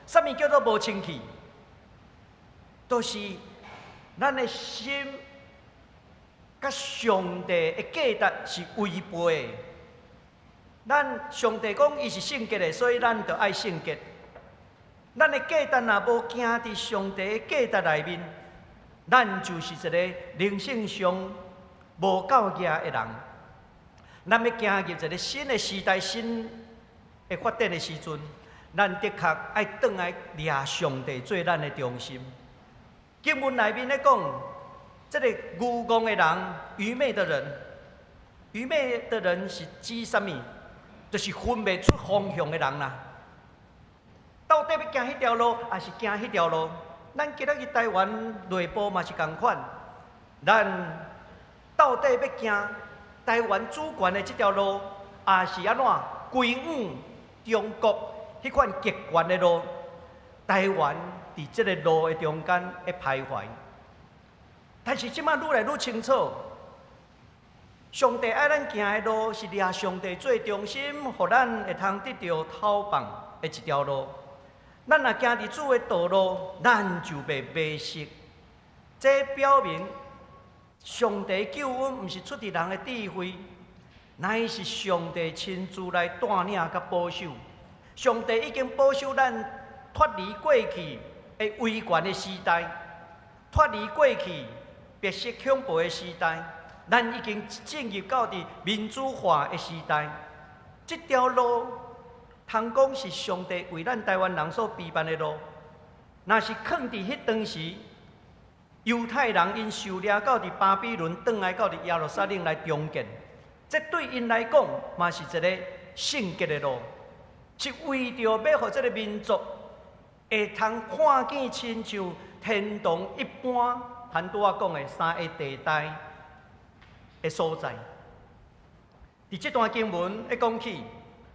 啥物叫做無清氣？就是咱的心佮上帝的價值是違背的。咱上帝講伊是聖潔的，所以咱就愛聖潔。咱的價值若無行佇上帝的價值內面，咱就是一个靈性上無夠額的人。咱欲行入一个新的時代、新的發展的時陣，咱的確愛轉來掠上帝做咱的中心。經文內面咧講，這个愚戇的人、愚昧的人、愚昧的人是指啥物？就是分袂出方向的人啦。到底欲行彼條路，抑是行彼條路？咱今仔日台灣內部嘛是仝款，咱到底欲行台灣主權的這條路，抑是按怎歸往中國彼款極權的路？台灣佇這个路的中間咧徘徊。但是這擺愈來愈清楚，上帝愛咱行的路是掠上帝做中心，予咱會通得著討放的一條路。咱若行佇主的道路，咱就袂迷失。這表明上帝救恩毋是出佇人的智慧，乃是上帝親自來帶領佮保守。上帝已經保守咱脫離過去的威權的時代，脫離過去白色恐怖的時代，咱已經進入到佇民主化的時代。這條路，通講是上帝為咱台灣人所備辦的路。若是囥佇彼當時，猶太人𪜶受掠到佇巴比倫，轉來到佇耶路撒冷來重建，這對𪜶來講嘛是一個聖潔的路，是為著欲予這个民族會通看見親像天堂一般，咱拄仔講的三个地帶的所在。佇這段經文會講起，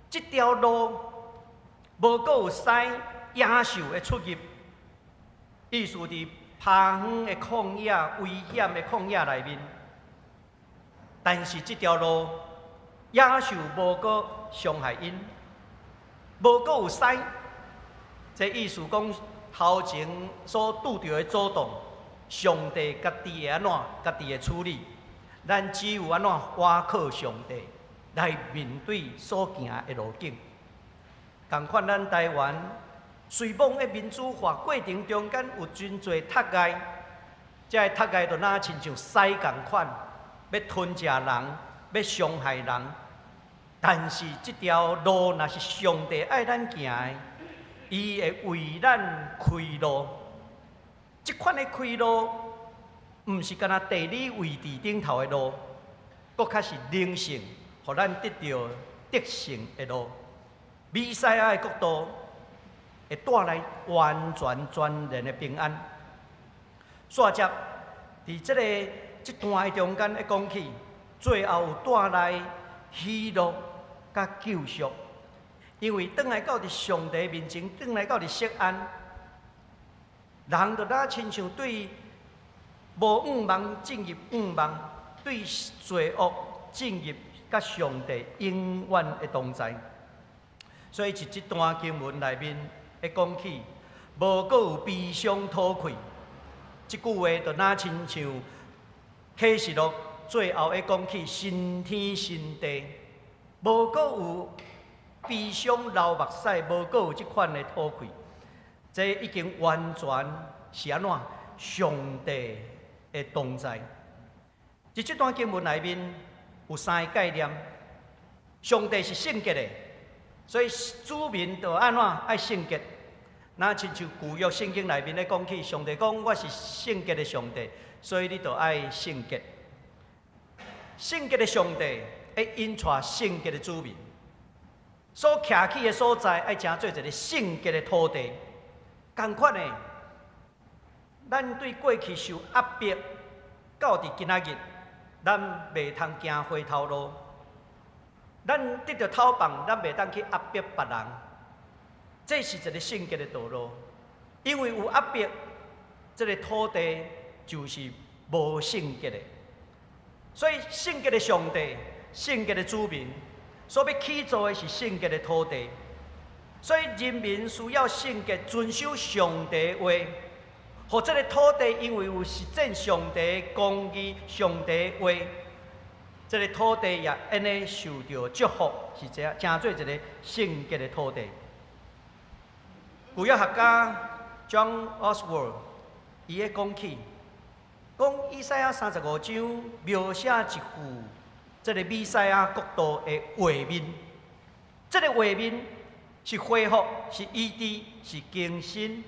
這條路無閣有獅野獸的出入，意思佇拍遠的曠野、危險的曠野內面。但是這條路野獸無閣傷害𪜶，無閣有獅。這意思講頭前所拄著的阻擋，上帝家己會按怎，家己會處理。咱只有按怎倚靠上帝來面對所行的路徑。仝款，咱台灣雖罔的民主化過程中間有真濟窒礙，這个窒礙就若親像獅仝款，欲吞食人，欲傷害人。但是這條路若是上帝愛咱行的，伊會為咱開路。這款的開路，毋是干焦地理位置頂頭的路，閣較是靈性，予咱得著得勝的路。彌賽亞的國度會帶來完全全然的平安。煞接佇這个這段的中間會講起，最後有帶來喜樂佮救贖，因為轉來到佇上帝面前，轉來到佇錫安，人就若親像對無向望進入向望，對罪惡進入佮上帝永遠的同在。所以，佇這段經文內面會講起，無閣有悲傷討氣。這句話就若親像啟示錄最後會講起新天新地，無閣有悲傷流目屎，無閣有這款的討氣。這已經完全是按怎？上帝的同在。佇這段經文內面有三个概念：上帝是聖潔的，所以子民就按怎愛聖潔。若親像舊約聖經內面咧講起，上帝講我是聖潔的上帝，所以你就愛聖潔。聖潔的上帝會引帶聖潔的子民，所徛起的所在愛成做一个聖潔的土地。仝款的，咱對過去受壓迫，到佇今仔日，咱袂通行回頭路。咱得著討放，咱袂當去壓迫別人。這是一个聖潔的道路，因為有壓迫，這个土地就是無聖潔的。所以聖潔的上帝、聖潔的子民，所欲起造的是聖潔的土地。所以人民需要聖潔，遵守上帝話，予這个土地因為有實踐上帝公義、上帝話，這个土地也按呢受著祝福，是這成做一个聖潔的土地。舊約學家 John Oswalt 伊咧講起，講以賽亞35章描寫一幅這个彌賽亞國度的畫面，這个畫面是恢復，是醫治，是更新。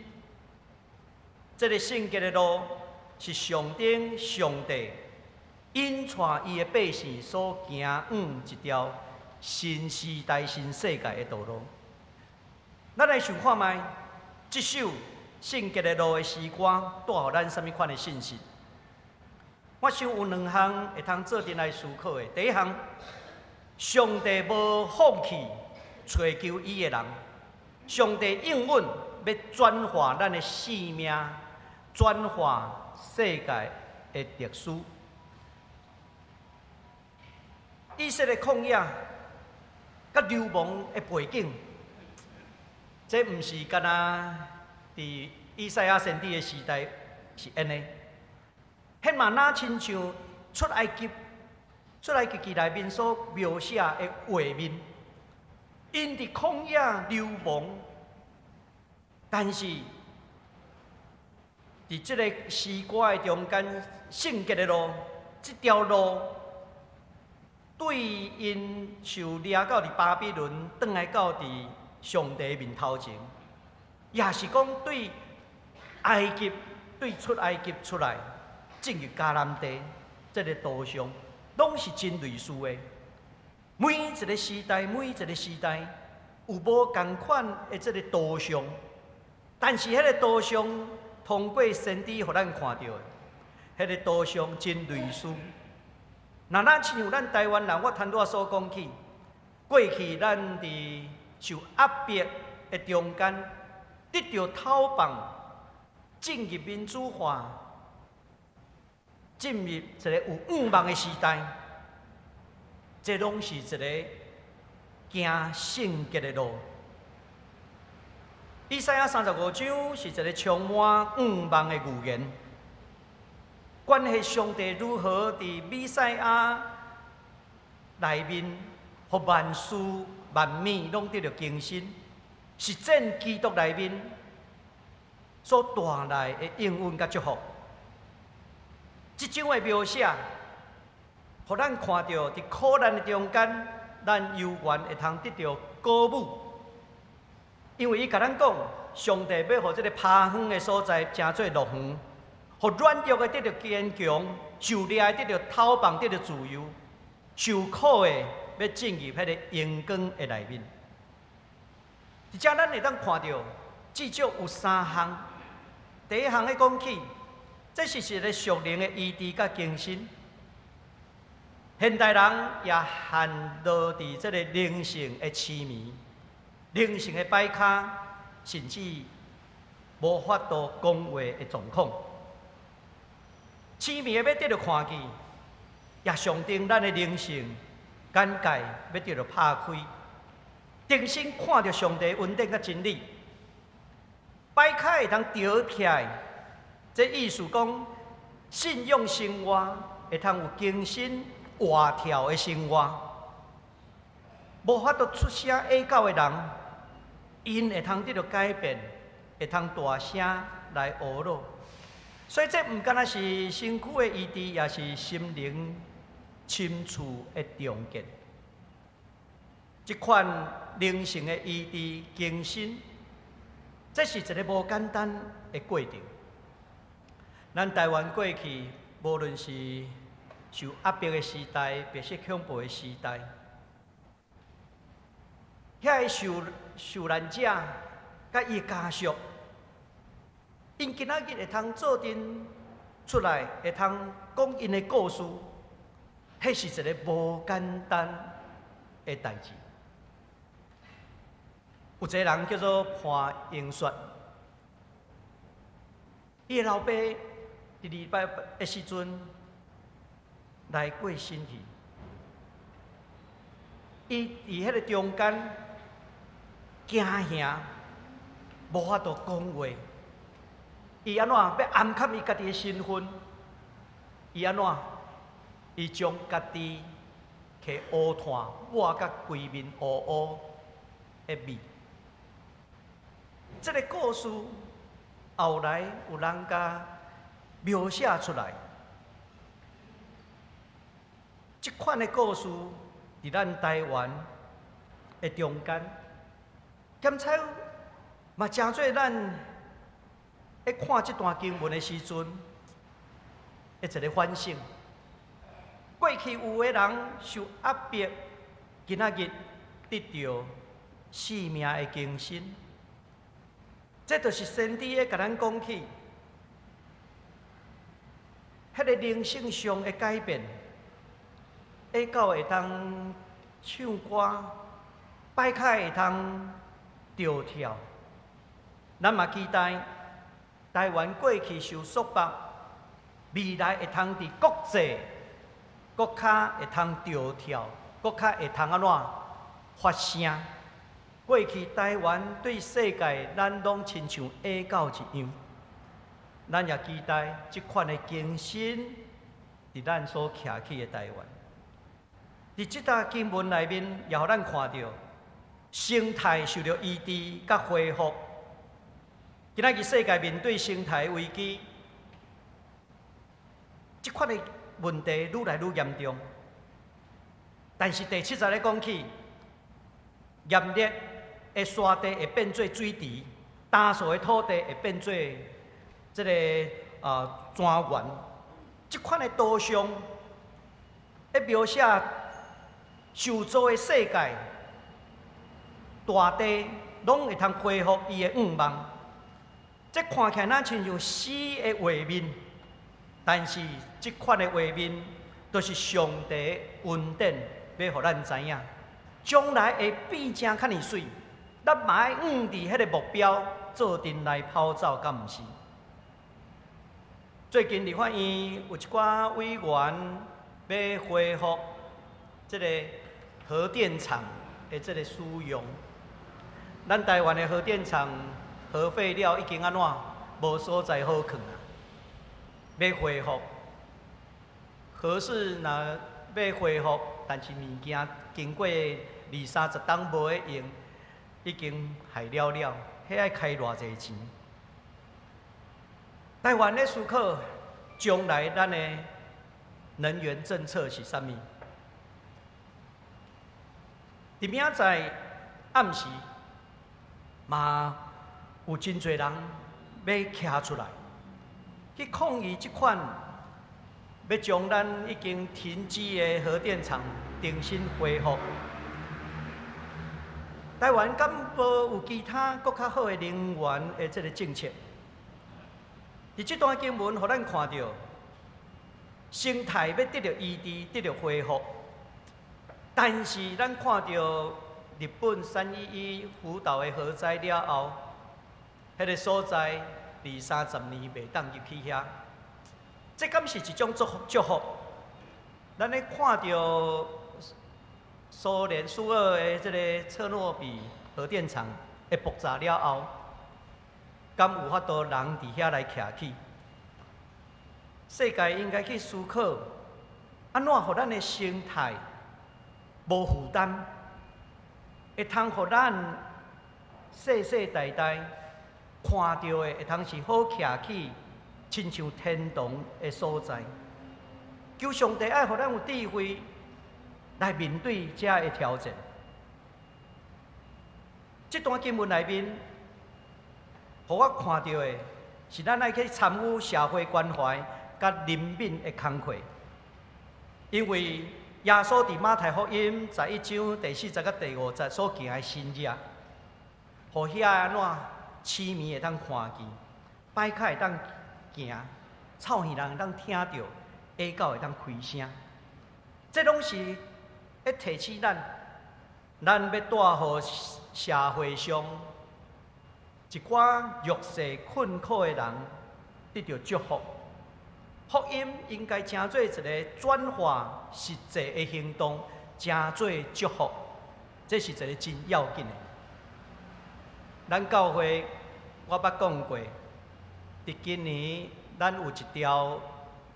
這个聖潔的路是上頂上帝引帶伊的百姓所行往一條新時代、新世界的道路。咱來想看覓，這首聖潔的路的詩歌帶予咱啥物款的信息？我想有兩項會通做陣來思考的。第一項，上帝無放棄揣求伊的人，上帝應允欲轉化咱的性命，轉化世界的歷史。以色列曠野佮流亡的背景，這毋是干焦佇以賽亞先知的時代是按呢。彼嘛若親像出埃及記內面所描寫的畫面，𪜶佇曠野流亡，但是佇這个詩歌的中間，聖潔的路，這條路對𪜶受掠到佇巴比倫，轉來到佇上帝面頭前，也是講對埃及，對出埃及出來進入迦南地，這个圖像，攏是真類似的。每一个時代，每一个時代有無仝款的這个圖像，但是彼个圖像通過先知予咱看著的，彼个圖像真類似。若咱親像咱台灣人，我頭拄仔所講起，過去咱佇受壓迫的中間，得著偷放，進入民主化，進入一个有願望的時代，這攏是一个行聖潔的路。以賽亞35章是一个充滿願望的預言，關係上帝如何佇彌賽亞內面，予萬事萬物攏得著更新，實踐基督內面所帶來的應允佮祝福。這種的描寫，予咱看著佇苦難的中間，咱猶原會通得著鼓舞。因為伊共咱講，上帝欲予這个拋荒的所在成做樂園，予軟弱的得著堅強，受掠的得著偷放得著自由，受苦的欲進入彼个榮光的內面。佇遮咱會當看著，至少有三項。第一項咧講起，這是一个屬靈的醫治佮更新。現代人也陷落佇這个靈性的痴迷、靈性的擺跤，甚至無法度講話的狀況。痴迷的欲得著看見，也象徵咱的靈性眼界欲得著拍開，重新看著上帝恩典佮真理。擺跤會通著起來，這意思講，信仰生活會通有更新活跳的生活。無法度出聲哀哭的人，𪜶會通得著改變，會通大聲來呵咾。所以這毋干焦是身軀的醫治，也是心靈深處的重建。這款靈性的醫治更新，這是一个無簡單的過程。咱台灣過去，無論是受壓迫的時代、白色恐怖的時代，遐个受難者佮伊家屬，𪜶今仔日會通做陣出來，會通講𪜶的故事，彼是一个無簡單的代誌。有一个人叫做潘英雪，伊的老爸佇禮拜的時陣來過身去，伊佇彼个中間驚嚇，無法度講話。伊按怎欲掩蓋伊家己的身份？伊按怎？伊將家己摕烏炭抹甲規面烏烏的面。這个故事後來有人共描寫出來。這款的故事佇咱台灣的中間，兼且嘛成做咱咧看這段經文的時陣，的一个反省。過去有的人受壓迫，今仔日得著生命的更新。這就是先知咧共咱講起，彼个靈性上的改變，會到會當唱歌，擺跤會通著跳。咱嘛期待台灣過去受束縛，未來會通佇國際閣較會通著跳，閣較會通按怎發聲。過去台灣對世界，咱攏親像矮狗一樣。咱也期待這款的更新。佇咱所徛起的台灣。佇這搭經文內面，也予咱看著生態受著醫治佮恢復。今仔日世界面對生態危機，這款的問題愈來愈嚴重。但是第七節咧講起，炎熱的沙地會變做水池，乾燥的土地會變做這个莊園。這款的圖像，咧描寫受造的世界，大地攏會通恢復伊的樣貌。這看起來若親像死的畫面，但是這款的畫面，都是上帝恩典，欲予咱知影，將來會變成較爾媠。咱嘛愛向佇彼个目標做陣來跑走，敢毋是？最近立法院有一寡委員欲恢復這个核電廠的這个使用。咱台灣的核電廠核廢料已經按怎無所在好囥啊？欲恢復，核四若欲恢復，但是物件經過二三十冬無咧用，已經害了了，彼愛開偌濟錢？台灣咧思考將來咱的能源政策是啥物？佇明仔載暗時，嘛有真濟人欲徛出來去抗議這款欲將咱已經停機的核電廠重新恢復。台灣敢無有其他閣較好的能源的這个政策？佇這段經文，予咱看著生態欲得著醫治，得著恢復。但是咱看著日本3.11福島的核災了後，彼个所在二三十年袂當入去遐，這敢是一種祝福？祝福？咱咧看著蘇聯蘇俄的這个車諾比核電廠的爆炸了後，敢有法度人佇遐來徛起？世界應該去思考，按怎予咱的生態無負擔，會通予咱世世代代看著的，會通是好徛起，親像天堂的所在。求上帝愛予咱有智慧來面對這个挑戰。這段經文內面，予我看著的是，咱愛去參與社會關懷佮憐憫的工課。因為耶穌佇馬太福音11章第4節佮第5節所行的神跡，予遐按怎痴迷會當看見，跛腳會當行，臭耳人會當聽著，啞狗會當開聲。這攏是咧提醒咱，咱欲帶予社會上一寡弱勢困苦的人得著祝福。福音應該成做一个轉化實際的行動，成做祝福，這是一个真要緊的。咱教會我捌講過，佇今年咱有一條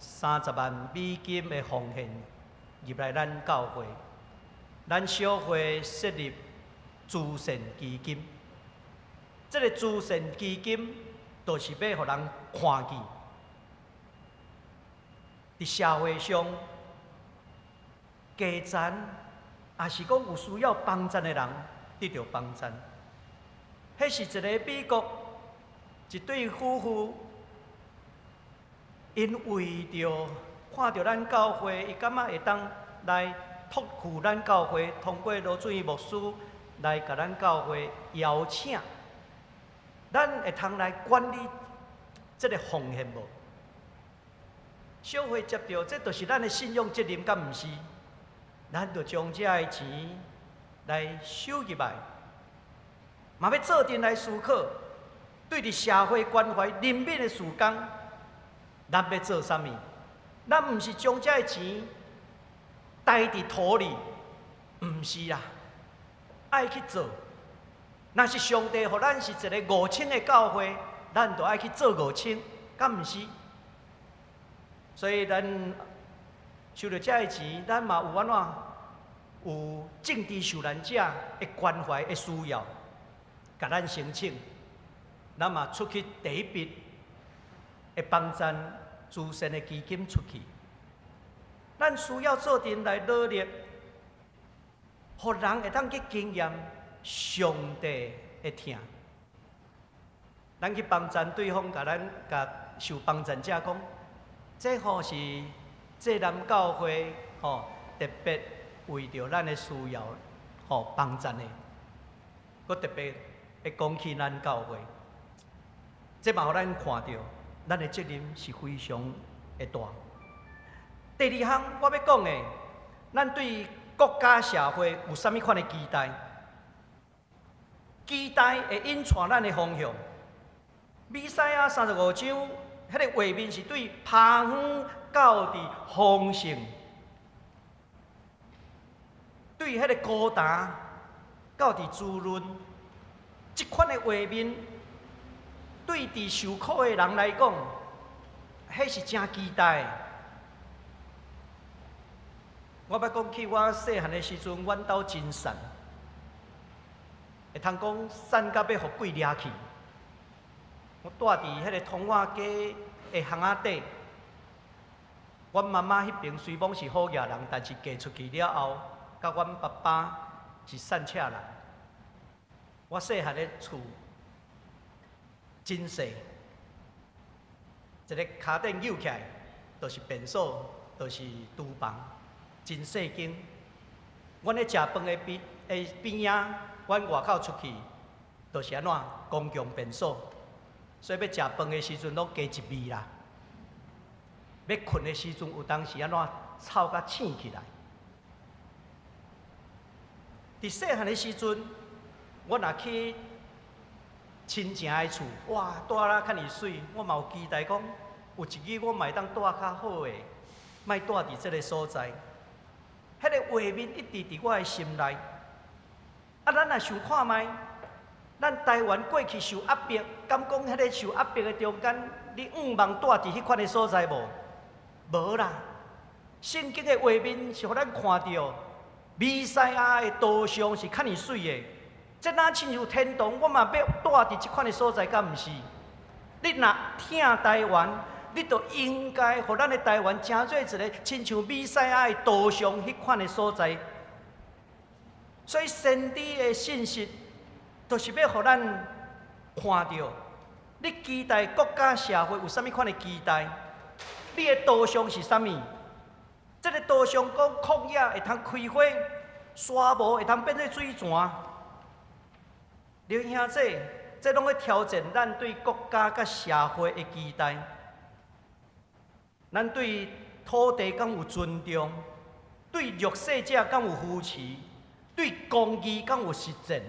30萬美金的奉獻入來咱教會，咱小會設立慈善基金。這个慈善基金，就是欲予人看見，佇社會上低層，抑是講有需要幫贊的人得著幫贊。彼是一个美國一對夫婦，𪜶為著看著咱教會，伊感覺會當來託付咱教會，通過羅俊義牧師來共咱教會邀請，咱會通來管理這个奉獻無？小會接著，這就是咱的信仰責任，敢毋是？咱就將這个錢來收入來，嘛欲做陣來思考，對佇社會關懷憐憫的事工，咱欲做啥物？咱毋是將這个錢袋佇土裡，毋是啦，愛去做。若是上帝予咱是一个5000的教會，咱就愛去做五千，敢毋是？所以咱收著這个錢，咱嘛有按怎？有政治受難者的關懷的需要，共咱申請，咱嘛出去第一筆的幫贊慈善的基金出去。咱需要做陣來努力，予人會當去經驗上帝的疼。咱去幫贊對方，共咱共受幫贊者講，這吼是濟南教會吼特別為著咱的需要吼幫贊的，閣特別會講起咱教會，這嘛予咱看著，咱的責任是非常的大。第二項我欲講的，咱對國家社會有啥物款的期待？期待會引帶咱的方向。彌賽亞三十五章，彼个畫面是對拍遠到佇豐盛，對彼个高達到佇滋潤，這款的畫面，對佇受苦的人來講，彼是誠期待。我捌講起我細漢的時陣，阮兜真散，會通講散甲欲予鬼掠去。我蹛佇彼个通化街的巷仔底，阮媽媽彼爿雖罔是好額人，但是嫁出去了後，佮阮爸爸是散赤人。我細漢的厝真細，一个跤墊扭起來，就是便所，就是廚房，真細間。阮咧食飯的邊的邊仔，阮外口出去，就是按怎公共便所。所以欲食飯的時陣，攏加一味啦。欲睏的時陣，有當時按怎臭甲醒起來。佇細漢的時陣，我若去親情的厝，哇，蹛啦較爾媠，我嘛有期待講，有一日我嘛會當蹛較好的，莫蹛佇這个所在。彼个畫面一直佇我的心內。啊，咱若想看覓，咱台灣過去受壓迫，敢講彼个受壓迫的中間，你向望蹛佇彼款的所在無？無啦。聖經的畫面是予咱看著，彌賽亞的圖像是較爾媠的。這若親像天堂，我嘛欲蹛佇這款的所在，敢毋是？你若疼台灣，你就應該予咱的台灣成做一个親像彌賽亞的圖像彼款的所在。所以先知的信息，就是欲予咱看著，你期待國家社會有啥物款的期待？你的圖像是啥物？這个圖像講曠野會通開花，沙漠會通變做水泉。弟兄姊，這攏咧挑戰咱對國家佮社會的期待。咱對土地敢有尊重？對弱勢者敢有扶持？對公義敢有實踐？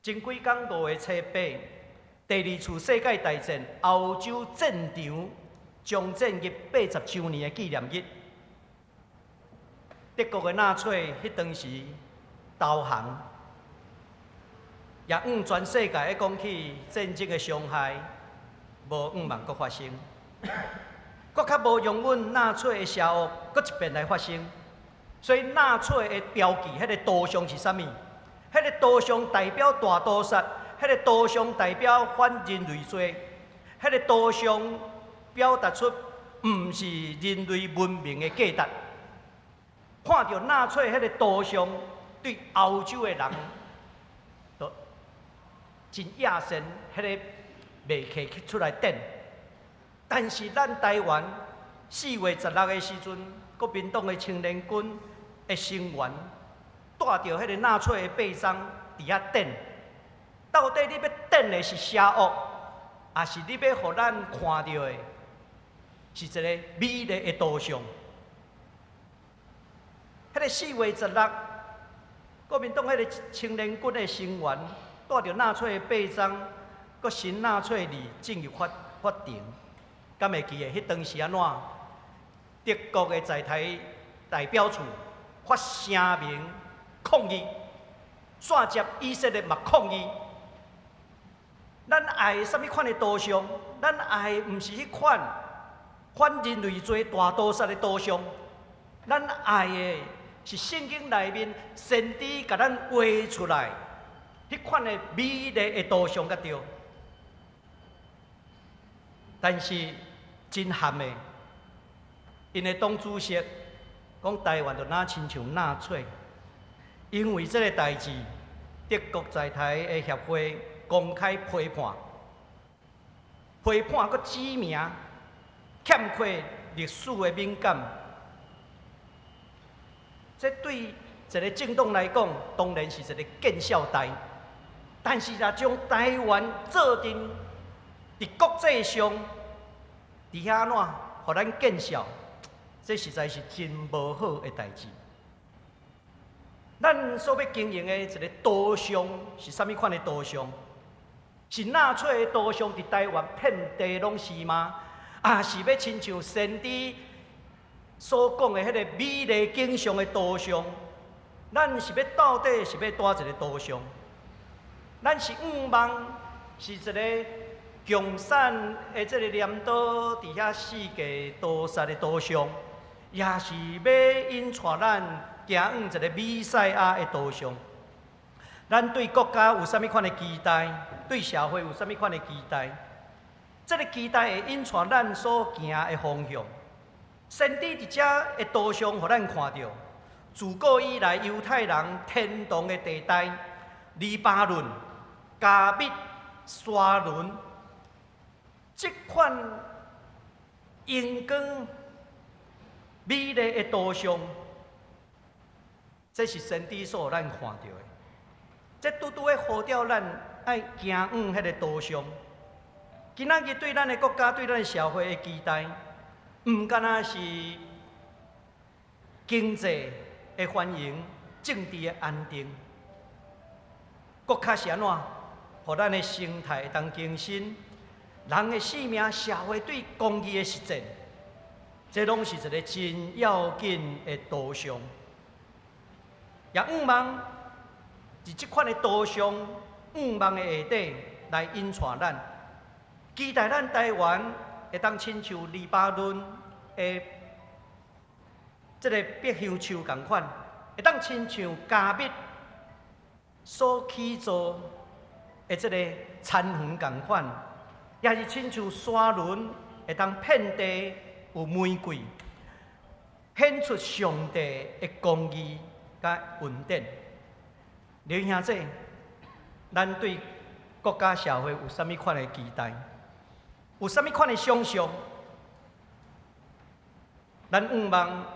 前幾工5月初8，第二次世界大戰歐洲戰場終戰日80週年的紀念日，德國的納粹彼當時投降，也向全世界咧講起戰爭的傷害，無向望閣發生，閣較無容忍納粹的邪惡閣一遍來發生。所以納粹的標記，彼个圖像是啥物？彼个圖像代表大屠殺，彼个圖像代表反人類罪，彼个圖像表達出毋是人類文明的價值。看著納粹彼个圖像，對歐洲的人都真野心，彼个袂客出來頂。但是咱台灣4月16的時陣，國民黨的青年軍的成員帶著彼個納粹的臂章佇遐頂，到底你欲頂的是邪惡，抑是你欲予咱看著的是一个美麗的圖像？彼個4月16，國民黨彼個青年軍的成員帶著納粹的臂章，閣新納粹字進入法庭，敢會記得彼當時按怎？德國的在台代表處發聲明抗議，煞接以色列嘛抗議。咱愛啥物款的圖像？咱愛毋是彼款反人類罪大屠殺的圖像。咱愛的是聖經內面先知共咱畫出來，彼款的美麗的圖像才對。但是真譀的，𪜶的黨主席講台灣就若親像納粹，因為這个代誌，德國在台的協會公開批判，批判閣指名欠缺歷史的敏感，這對一个政黨來講，當然是一个見笑代。但是若將台灣做陣佇國際上，佇遐按怎，予咱見笑，這實在是真無好的代誌。咱所欲經營的一个圖像是啥物款的圖像？是納粹的圖像佇台灣遍地攏是嗎？抑是欲親像先知所講的彼个美麗景象的圖像？咱是欲到底是欲佗一个圖像？咱是向望是一个共產的這个鐮刀佇遐四界屠殺的圖像，抑是欲引帶咱行往一个彌賽亞的圖像？咱對國家有啥物款的期待？對社會有啥物款的期待？這个期待會引帶咱所行的方向。先知佇遮的圖像，予咱看著，自古以來猶太人天堂的地帶，黎巴嫩、迦密、沙崙，這款榮光美麗的圖像，這是先知所予咱看著的。這拄拄仔呼召咱愛行往彼个圖像。今仔日對咱的國家、對咱的社會的期待，毋干焦是經濟的繁榮、政治的安定，閣較是按怎，予咱的生態會當更新，人的性命、社會對公義的實踐，這攏是一个真要緊的圖像。也向望佇這款的圖像，向望的下底來引帶咱，期待咱台灣會當親像黎巴嫩的這个白橡樹仝款，會當親像迦密所起造的這个田園仝款，抑是親像沙崙會當遍地有玫瑰，顯出上帝的公義佮恩典。弟兄姊妹，咱對國家社會有啥物款的期待？有啥物款的想象？咱向望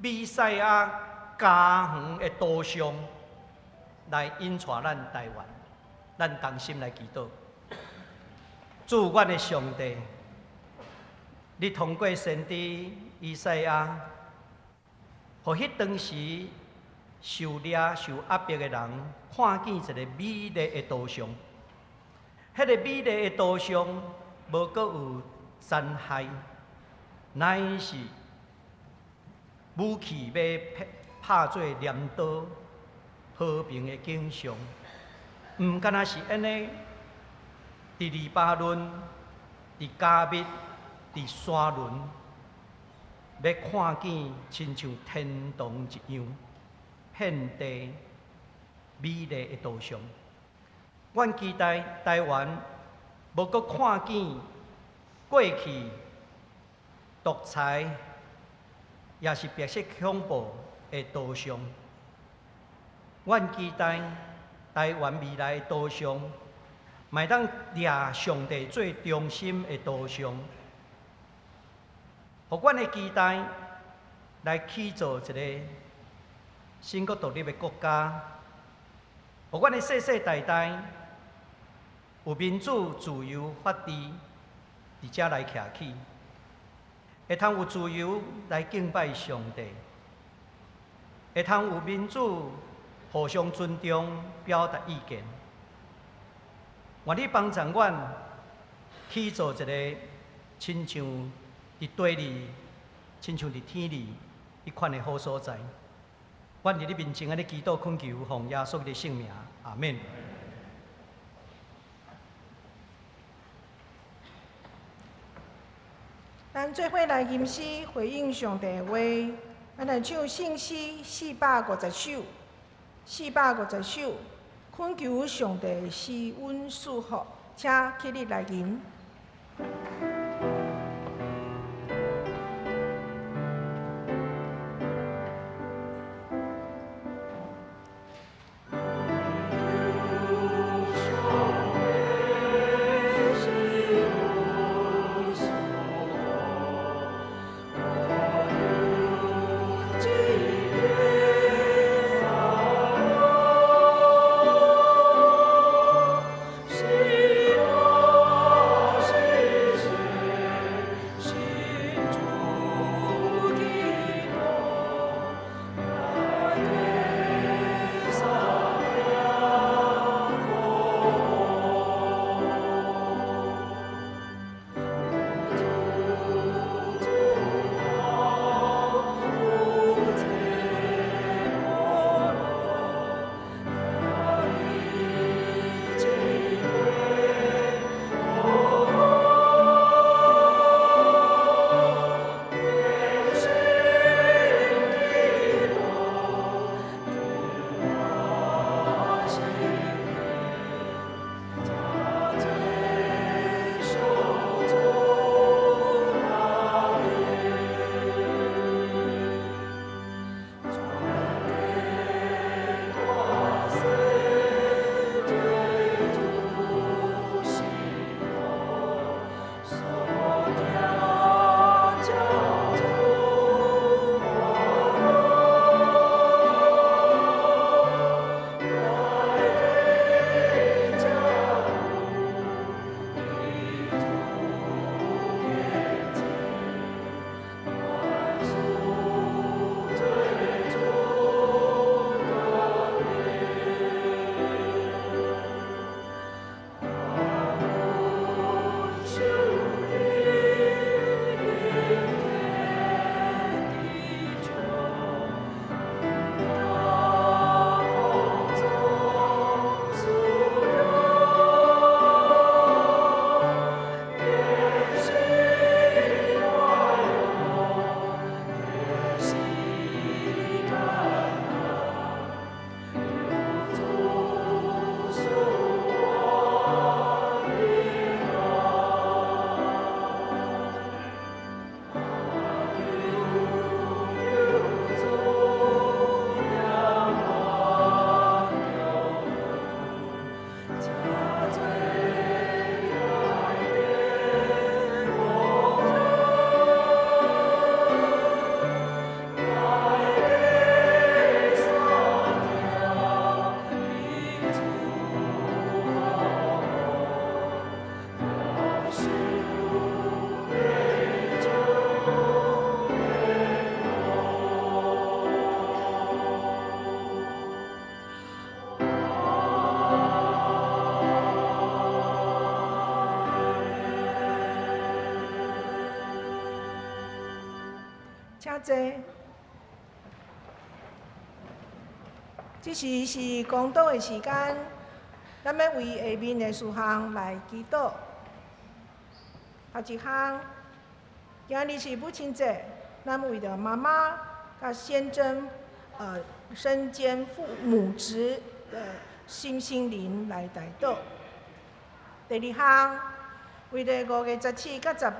彌賽亞家園的圖像來引帶咱台灣，咱同心來祈禱。主，阮的上帝，你通過先知以賽亞，予彼當時受掠、受壓迫的人看見一个美麗的圖像。彼个美麗的圖像，無閣有殘害，乃是武器欲拍做鐮刀，和平的景象。毋干焦是按呢，佇黎巴嫩、佇迦密、佇沙崙，欲看見親像天堂一樣，遍地美麗的圖像。阮期待台灣無閣看見過去獨裁，抑是白色恐怖的圖像。阮期待台灣未來的圖像，嘛會當掠上帝做中心的圖像，予阮的期待來起造一个新閣獨立的國家，予阮的世世代代有民主、自由、法治，佇遮來徛起，會通有自由來敬拜上帝，會通有民主互相尊重、表達意見。願你幫助阮起造一个親像佇地裡、親像佇天裡彼款的好所在。阮佇你面前按呢祈禱懇求，奉耶穌的聖名，阿們。咱做伙來吟詩回應上帝的話。咱來唱聖詩450首，450首，懇求上帝施阮賜福，請起立來吟。請坐。這這時是公禱的時間，咱欲為下面的事項來祈禱。頭一項，今日是母親節，咱為著媽媽佮先真，身兼父母職的新心靈來代禱。第二項，為著5月17佮18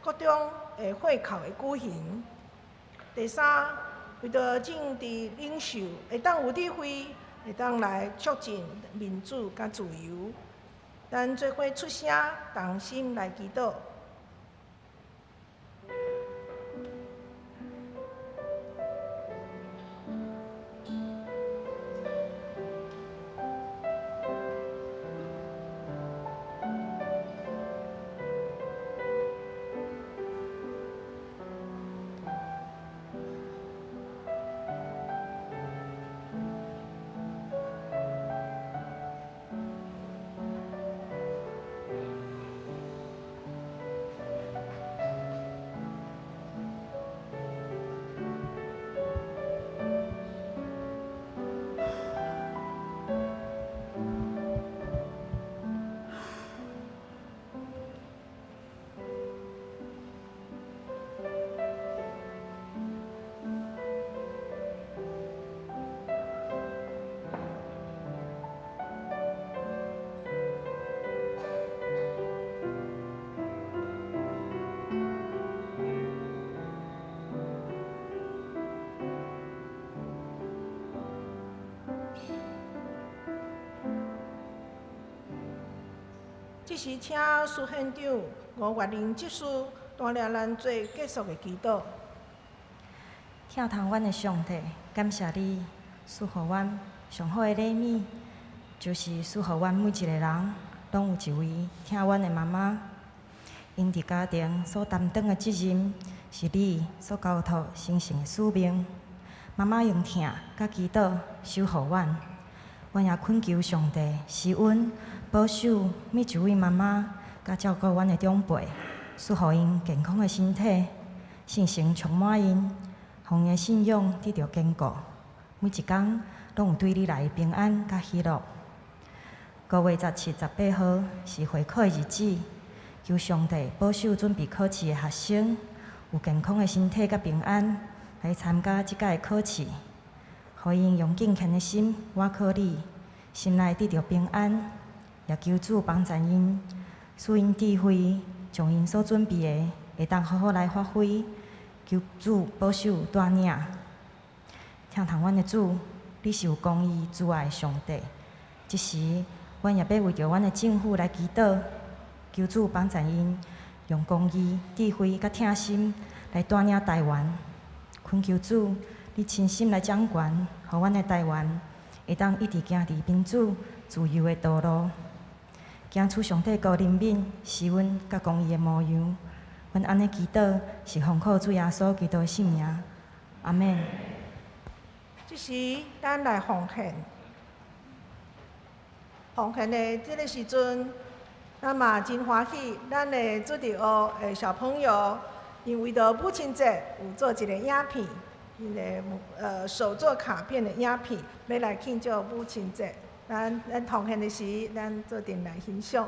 國中的會考的舉行。第三，為著政治領袖會當有智慧，會當來促進民主佮自由，咱做伙出聲，同心來祈禱。這時請蘇縣長吳月玲執事帶領咱做結束的祈禱。疼痛阮的上帝，感謝你賜予阮上好的禮物，就是賜予阮每一个人攏有一位疼阮的媽媽。𪜶佇家庭所擔當的責任，是你所交託神聖的使命。媽媽用疼佮祈禱守護阮，阮也懇求上帝施恩保守每一位媽媽，佮照顧阮的長輩，賜予𪜶健康的身體，聖神充滿𪜶，予𪜶的信仰得著堅固。每一工攏有對你來的平安佮喜樂。5月17、18號是會考的日子，求上帝保守準備考試的學生有健康的身體佮平安來參加這屆的考試，予𪜶用敬虔的心倚靠你，心內得著平安，也求主幫助𪜶，賜𪜶智慧，將𪜶所準備的會當好好來發揮。求主保守帶領，疼痛阮的主，你是有公義慈愛的上帝。這時，阮也欲為著阮的政府來祈禱，求主幫助𪜶用公義、智慧佮疼心來帶領台灣。懇求主，你親身來掌權，予阮的台灣會當一直行佇民主、自由的道路，行出上帝國憐憫、施恩佮公義的模樣。阮按呢祈禱，是奉靠主耶穌基督的聖名。阿們。這時，咱來奉獻。奉獻的這个時陣，咱嘛真歡喜，咱的主日學的小朋友，𪜶為著母親節有做一个影片，𪜶的手作卡片的影片，欲來慶祝母親節。咱奉獻的時，咱做陣來欣賞。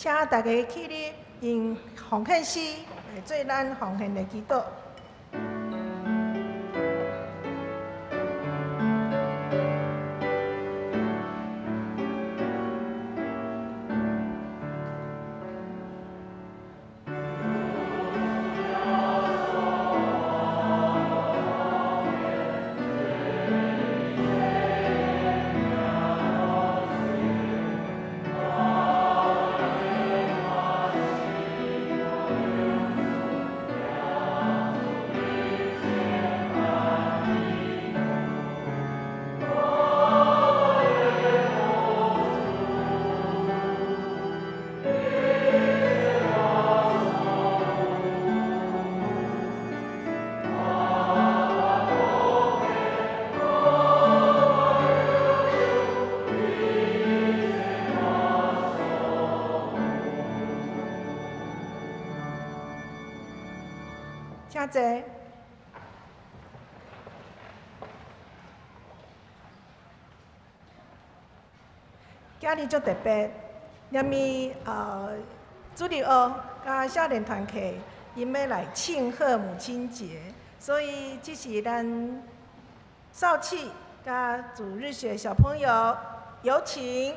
請大家起立，用奉獻詩來做咱奉獻的祈禱。請坐。今日足特別，因為主日學佮少年團契，𪜶欲來慶賀母親節，所以這是咱少啟佮主日學小朋友有請。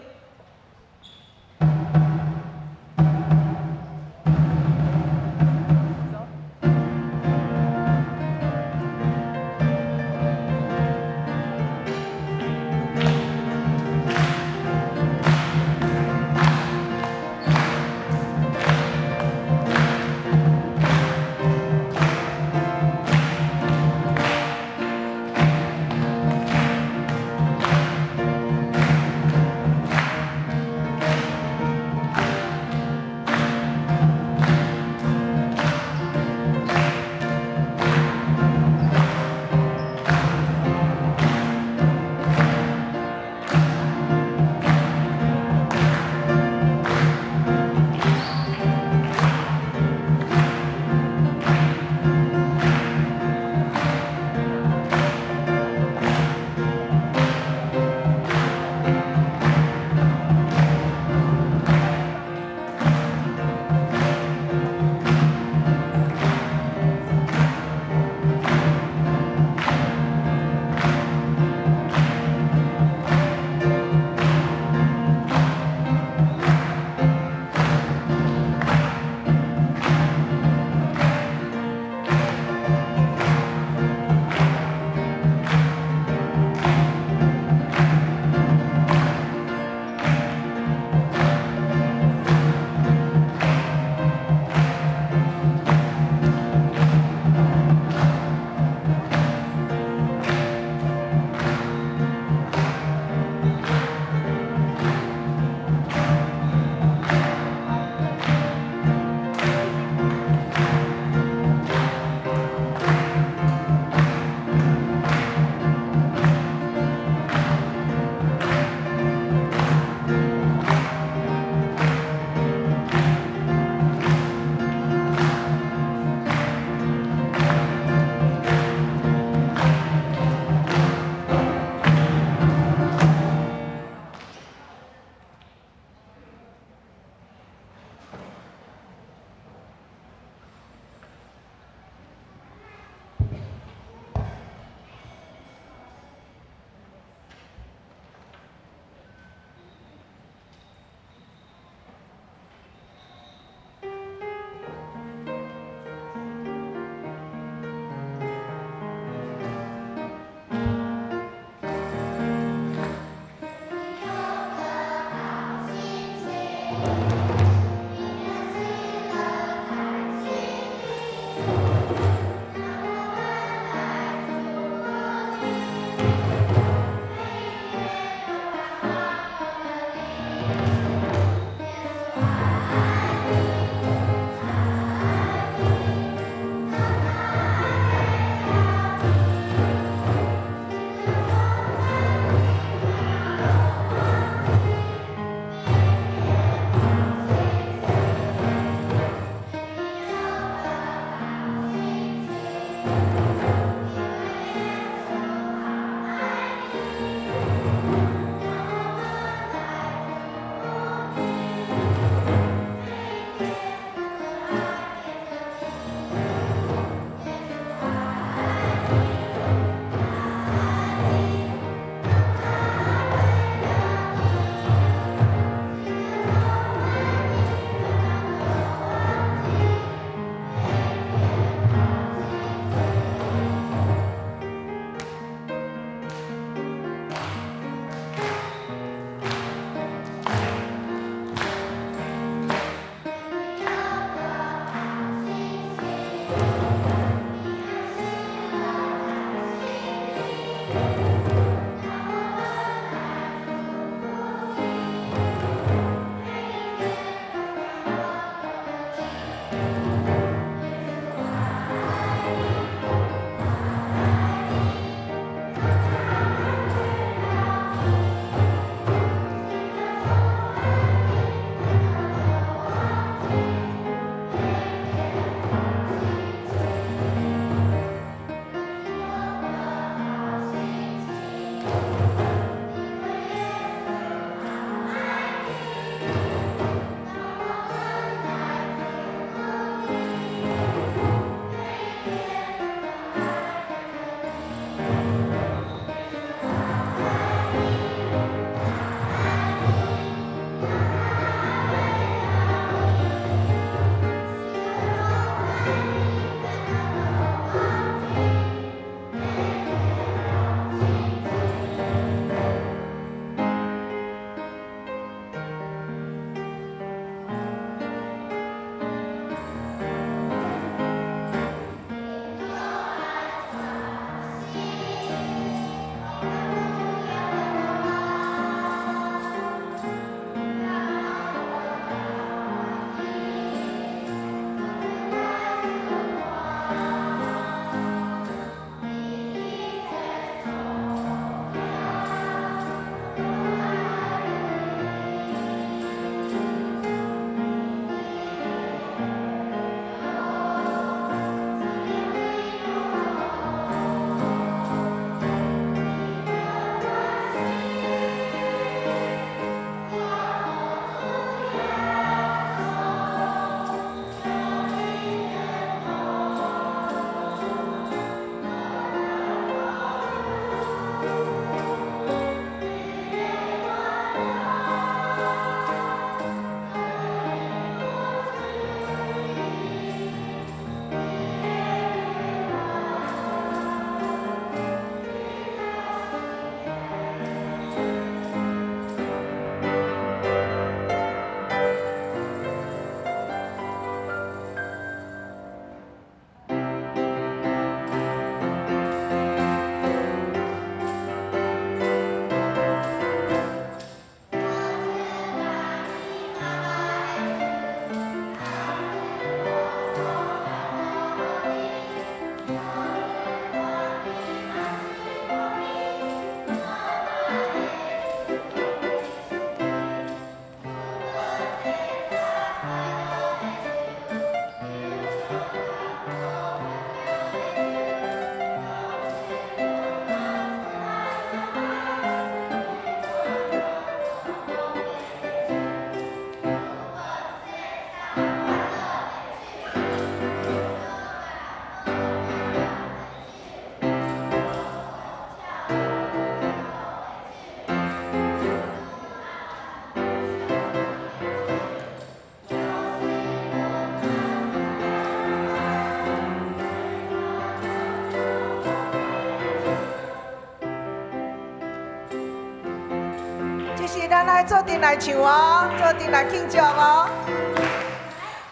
愛做陣來唱哦，做陣來慶祝哦。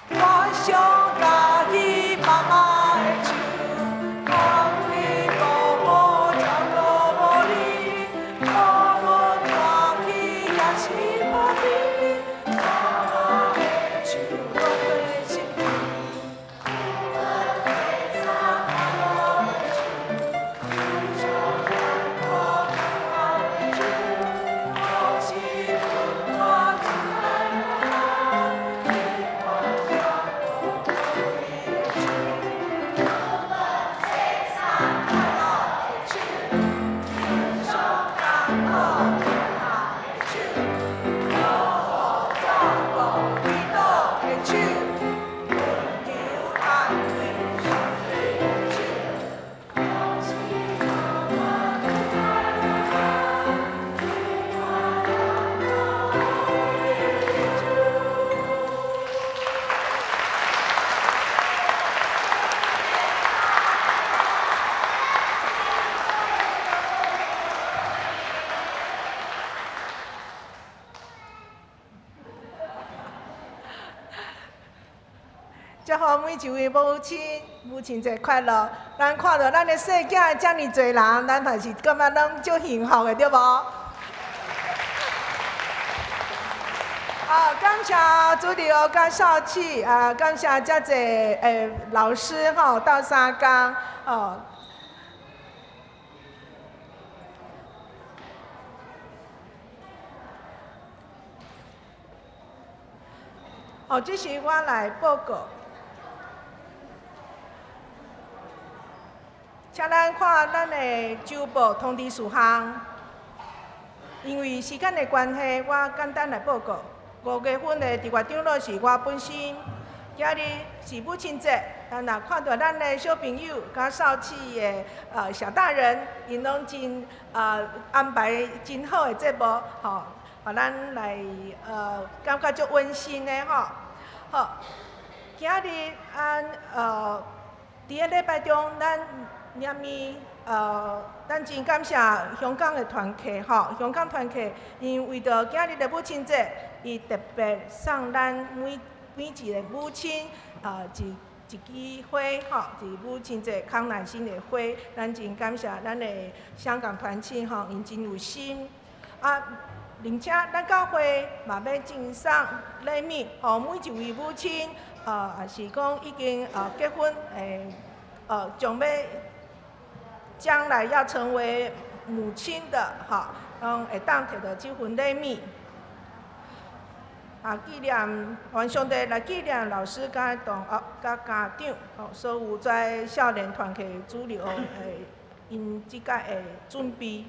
我上喜歡媽媽的手，看你寶寶食落無離，無論大起抑是無比，媽媽的手我最失去。祝福每一位母親，母親節快樂！咱看著咱的細囝遮爾濟人，咱還是感覺攏足幸福的，對無？好，感謝主任佮少啟啊，感謝遮濟老師吼，鬥相共吼。哦，這是我來報告。請咱看咱的週報通知事項。因為時間的關係，我簡單來報告。5月份的特別長老是我本身。今日是母親節，咱若看著咱的小朋友佮少啟的小大人，𪜶攏真安排真好的節目，吼，予咱來感覺足溫馨的吼。好，今日按佇個禮拜中，咱念咪咱真感謝香港的團契吼，香港團契，𪜶為著今日的母親節，伊特別送咱每每一個母親一一支花吼，是母親節康乃馨的花，咱真感謝咱的香港團契吼，𪜶真有心啊。而且咱教會嘛欲贈送禮物，予每一位母親，也是講已經結婚將欲將來要成為母親的，吼，攏會當摕著這份禮物。啊，紀念願上帝來紀念老師佮同學佮家長，吼，所有在少年團契主流𪜶這屆的準備。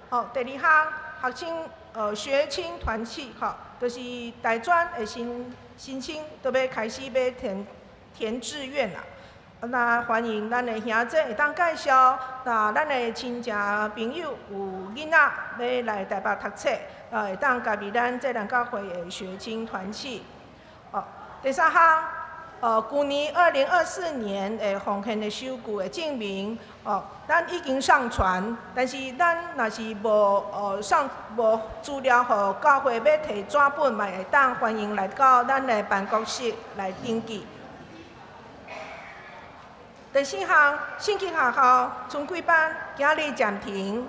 好，第二項學生學青團契，吼，就是大專的新申請都欲開始欲填填志願啦。那歡迎咱的兄弟會當介紹，那咱的親戚朋友有囡仔欲來台北讀冊，會當加入咱這人教會的學青團契。哦，第三項，舊年2024年的奉獻的收據的證明，哦，咱已經上傳，但是咱若是無上無資料，予教會欲提紙本，嘛會當歡迎來到咱的辦公室來登記。第四項，聖經學校春季班今日暫停。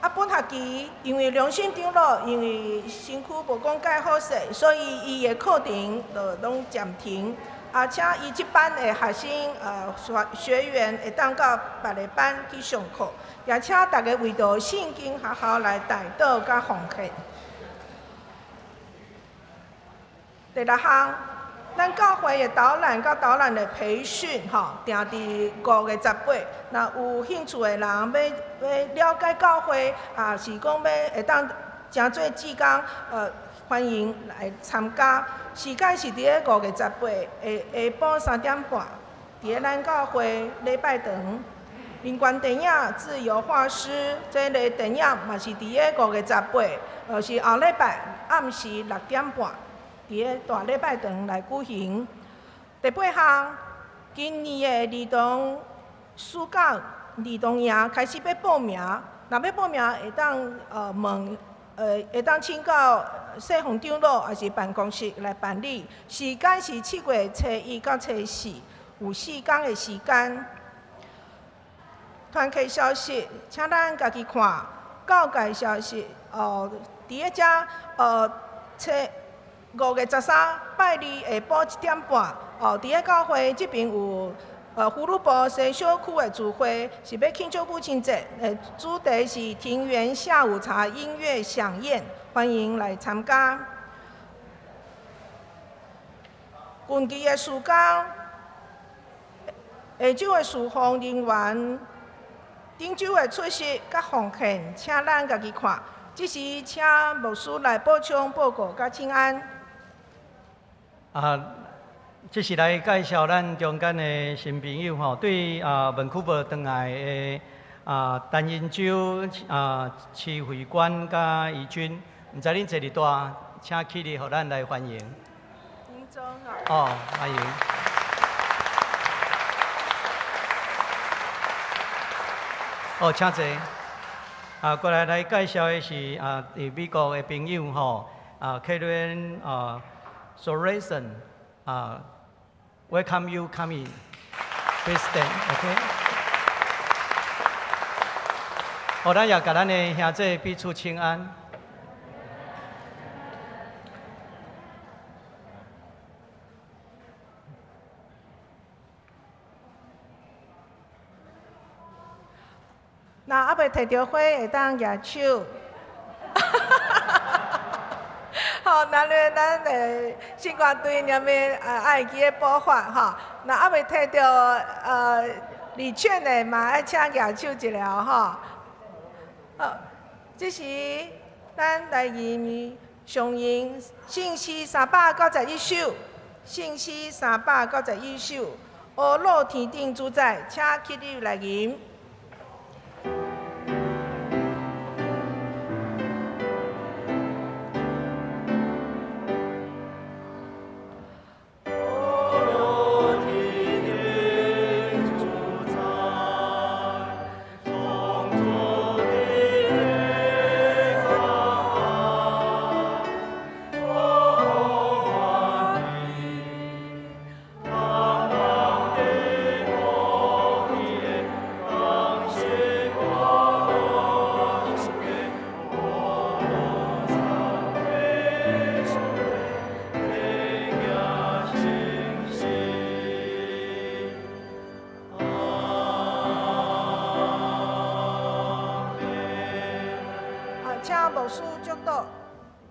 啊，本學期因為良心長老因為身軀無講蓋好勢，所以伊的課程就攏暫停。啊，請伊這班的學生學學員會當到別个班去上課，也請大家為著聖經學校來代禱佮奉獻。第六項，咱教會的導覽佮導覽的培訓，吼，定佇5月18。若有興趣的人，欲了解教會，啊，是講欲會當誠做志工，歡迎來參加。時間是佇咧5月18下下晡3點半，佇咧咱教會禮拜堂。林關電影自由畫師這个電影嘛是佇咧5月18，是後禮拜暗時6點半，佇咧大禮拜堂來舉行。第八項，今年的兒童暑假兒童營開始欲報名，若欲報名會當問，會當請到細洪長老，抑是辦公室來辦理。時間是7月初1到初4，有4工的時間。團契消息，請咱家己看。教界消息，佇咧遮，初5月13拜二下晡1點半，佇咧教會這邊有福祿堡西小區的聚會，是欲慶祝母親節，主題是庭園下午茶音樂饗宴，歡迎來參加。近期的事工，下晝的事奉人員，頂週的出席佮奉獻，請咱家己看。這時請牧師來補充報告佮請安。啊，這是來介紹咱中間的新朋友吼，對溫庫珀轉來的陳英洲徐慧官佮怡君，毋知恁坐佇佗，請起立，予咱來歡迎。哦，歡迎。哦，請坐。過來來介紹的是佇美國的朋友吼，Karen Sorensen，Welcome you come in. Please stand, OK？好，咱也共咱的兄弟彼此請安。若猶未提著花，會當舉手。好，咱咧咱的聖歌隊念的愛記的步伐吼。若猶未提著禮券的嘛，愛請舉手一下吼。好，這時咱來吟上吟聖詩391首，聖詩391首，阿樂天頂主宰，請起立來吟。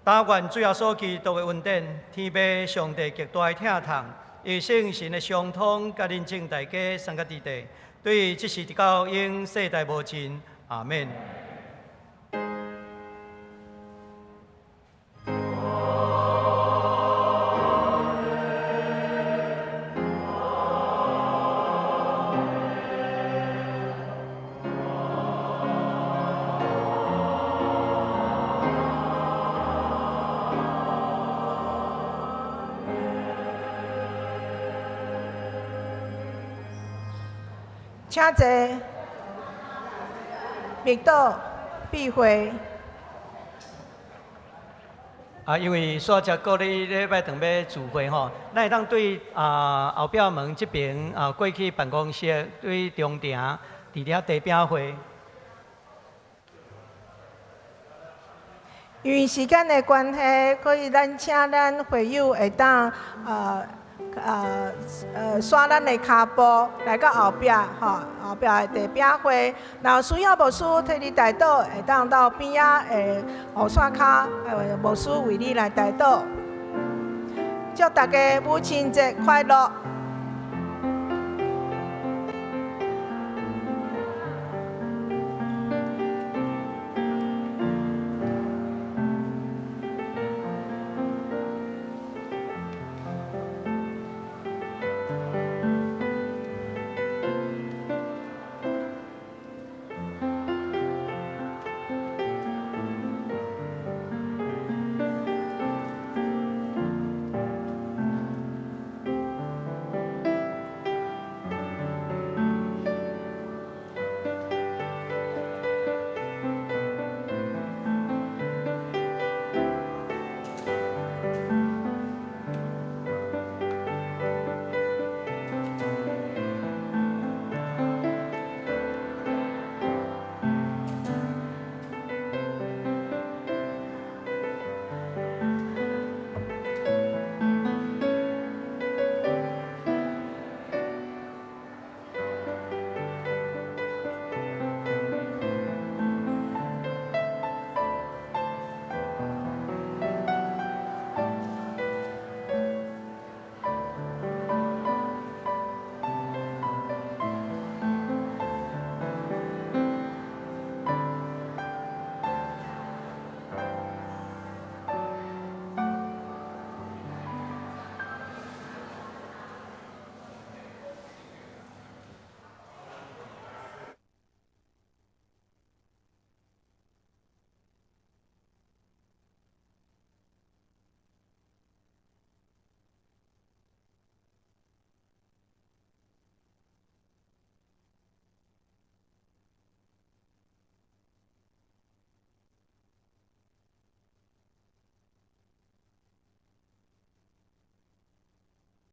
但願主耶穌基督的恩典，天父上帝極大的疼痛，伊聖神的相通，佮恁眾大家三個弟弟，對這時直到永世代無盡，阿們。請坐，默禱，閉會。因為煞才過禮禮拜轉欲聚會吼，咱會當對後壁門這邊過去辦公室對中庭佇遐茶餅會。因為時間的關係，所以咱請咱會友會當徙咱的跤步來到後壁，吼，後壁的茶餅會。若有需要牧師替你代禱，會當到邊仔的雨傘跤，牧師為你來代禱。祝大家母親節快樂！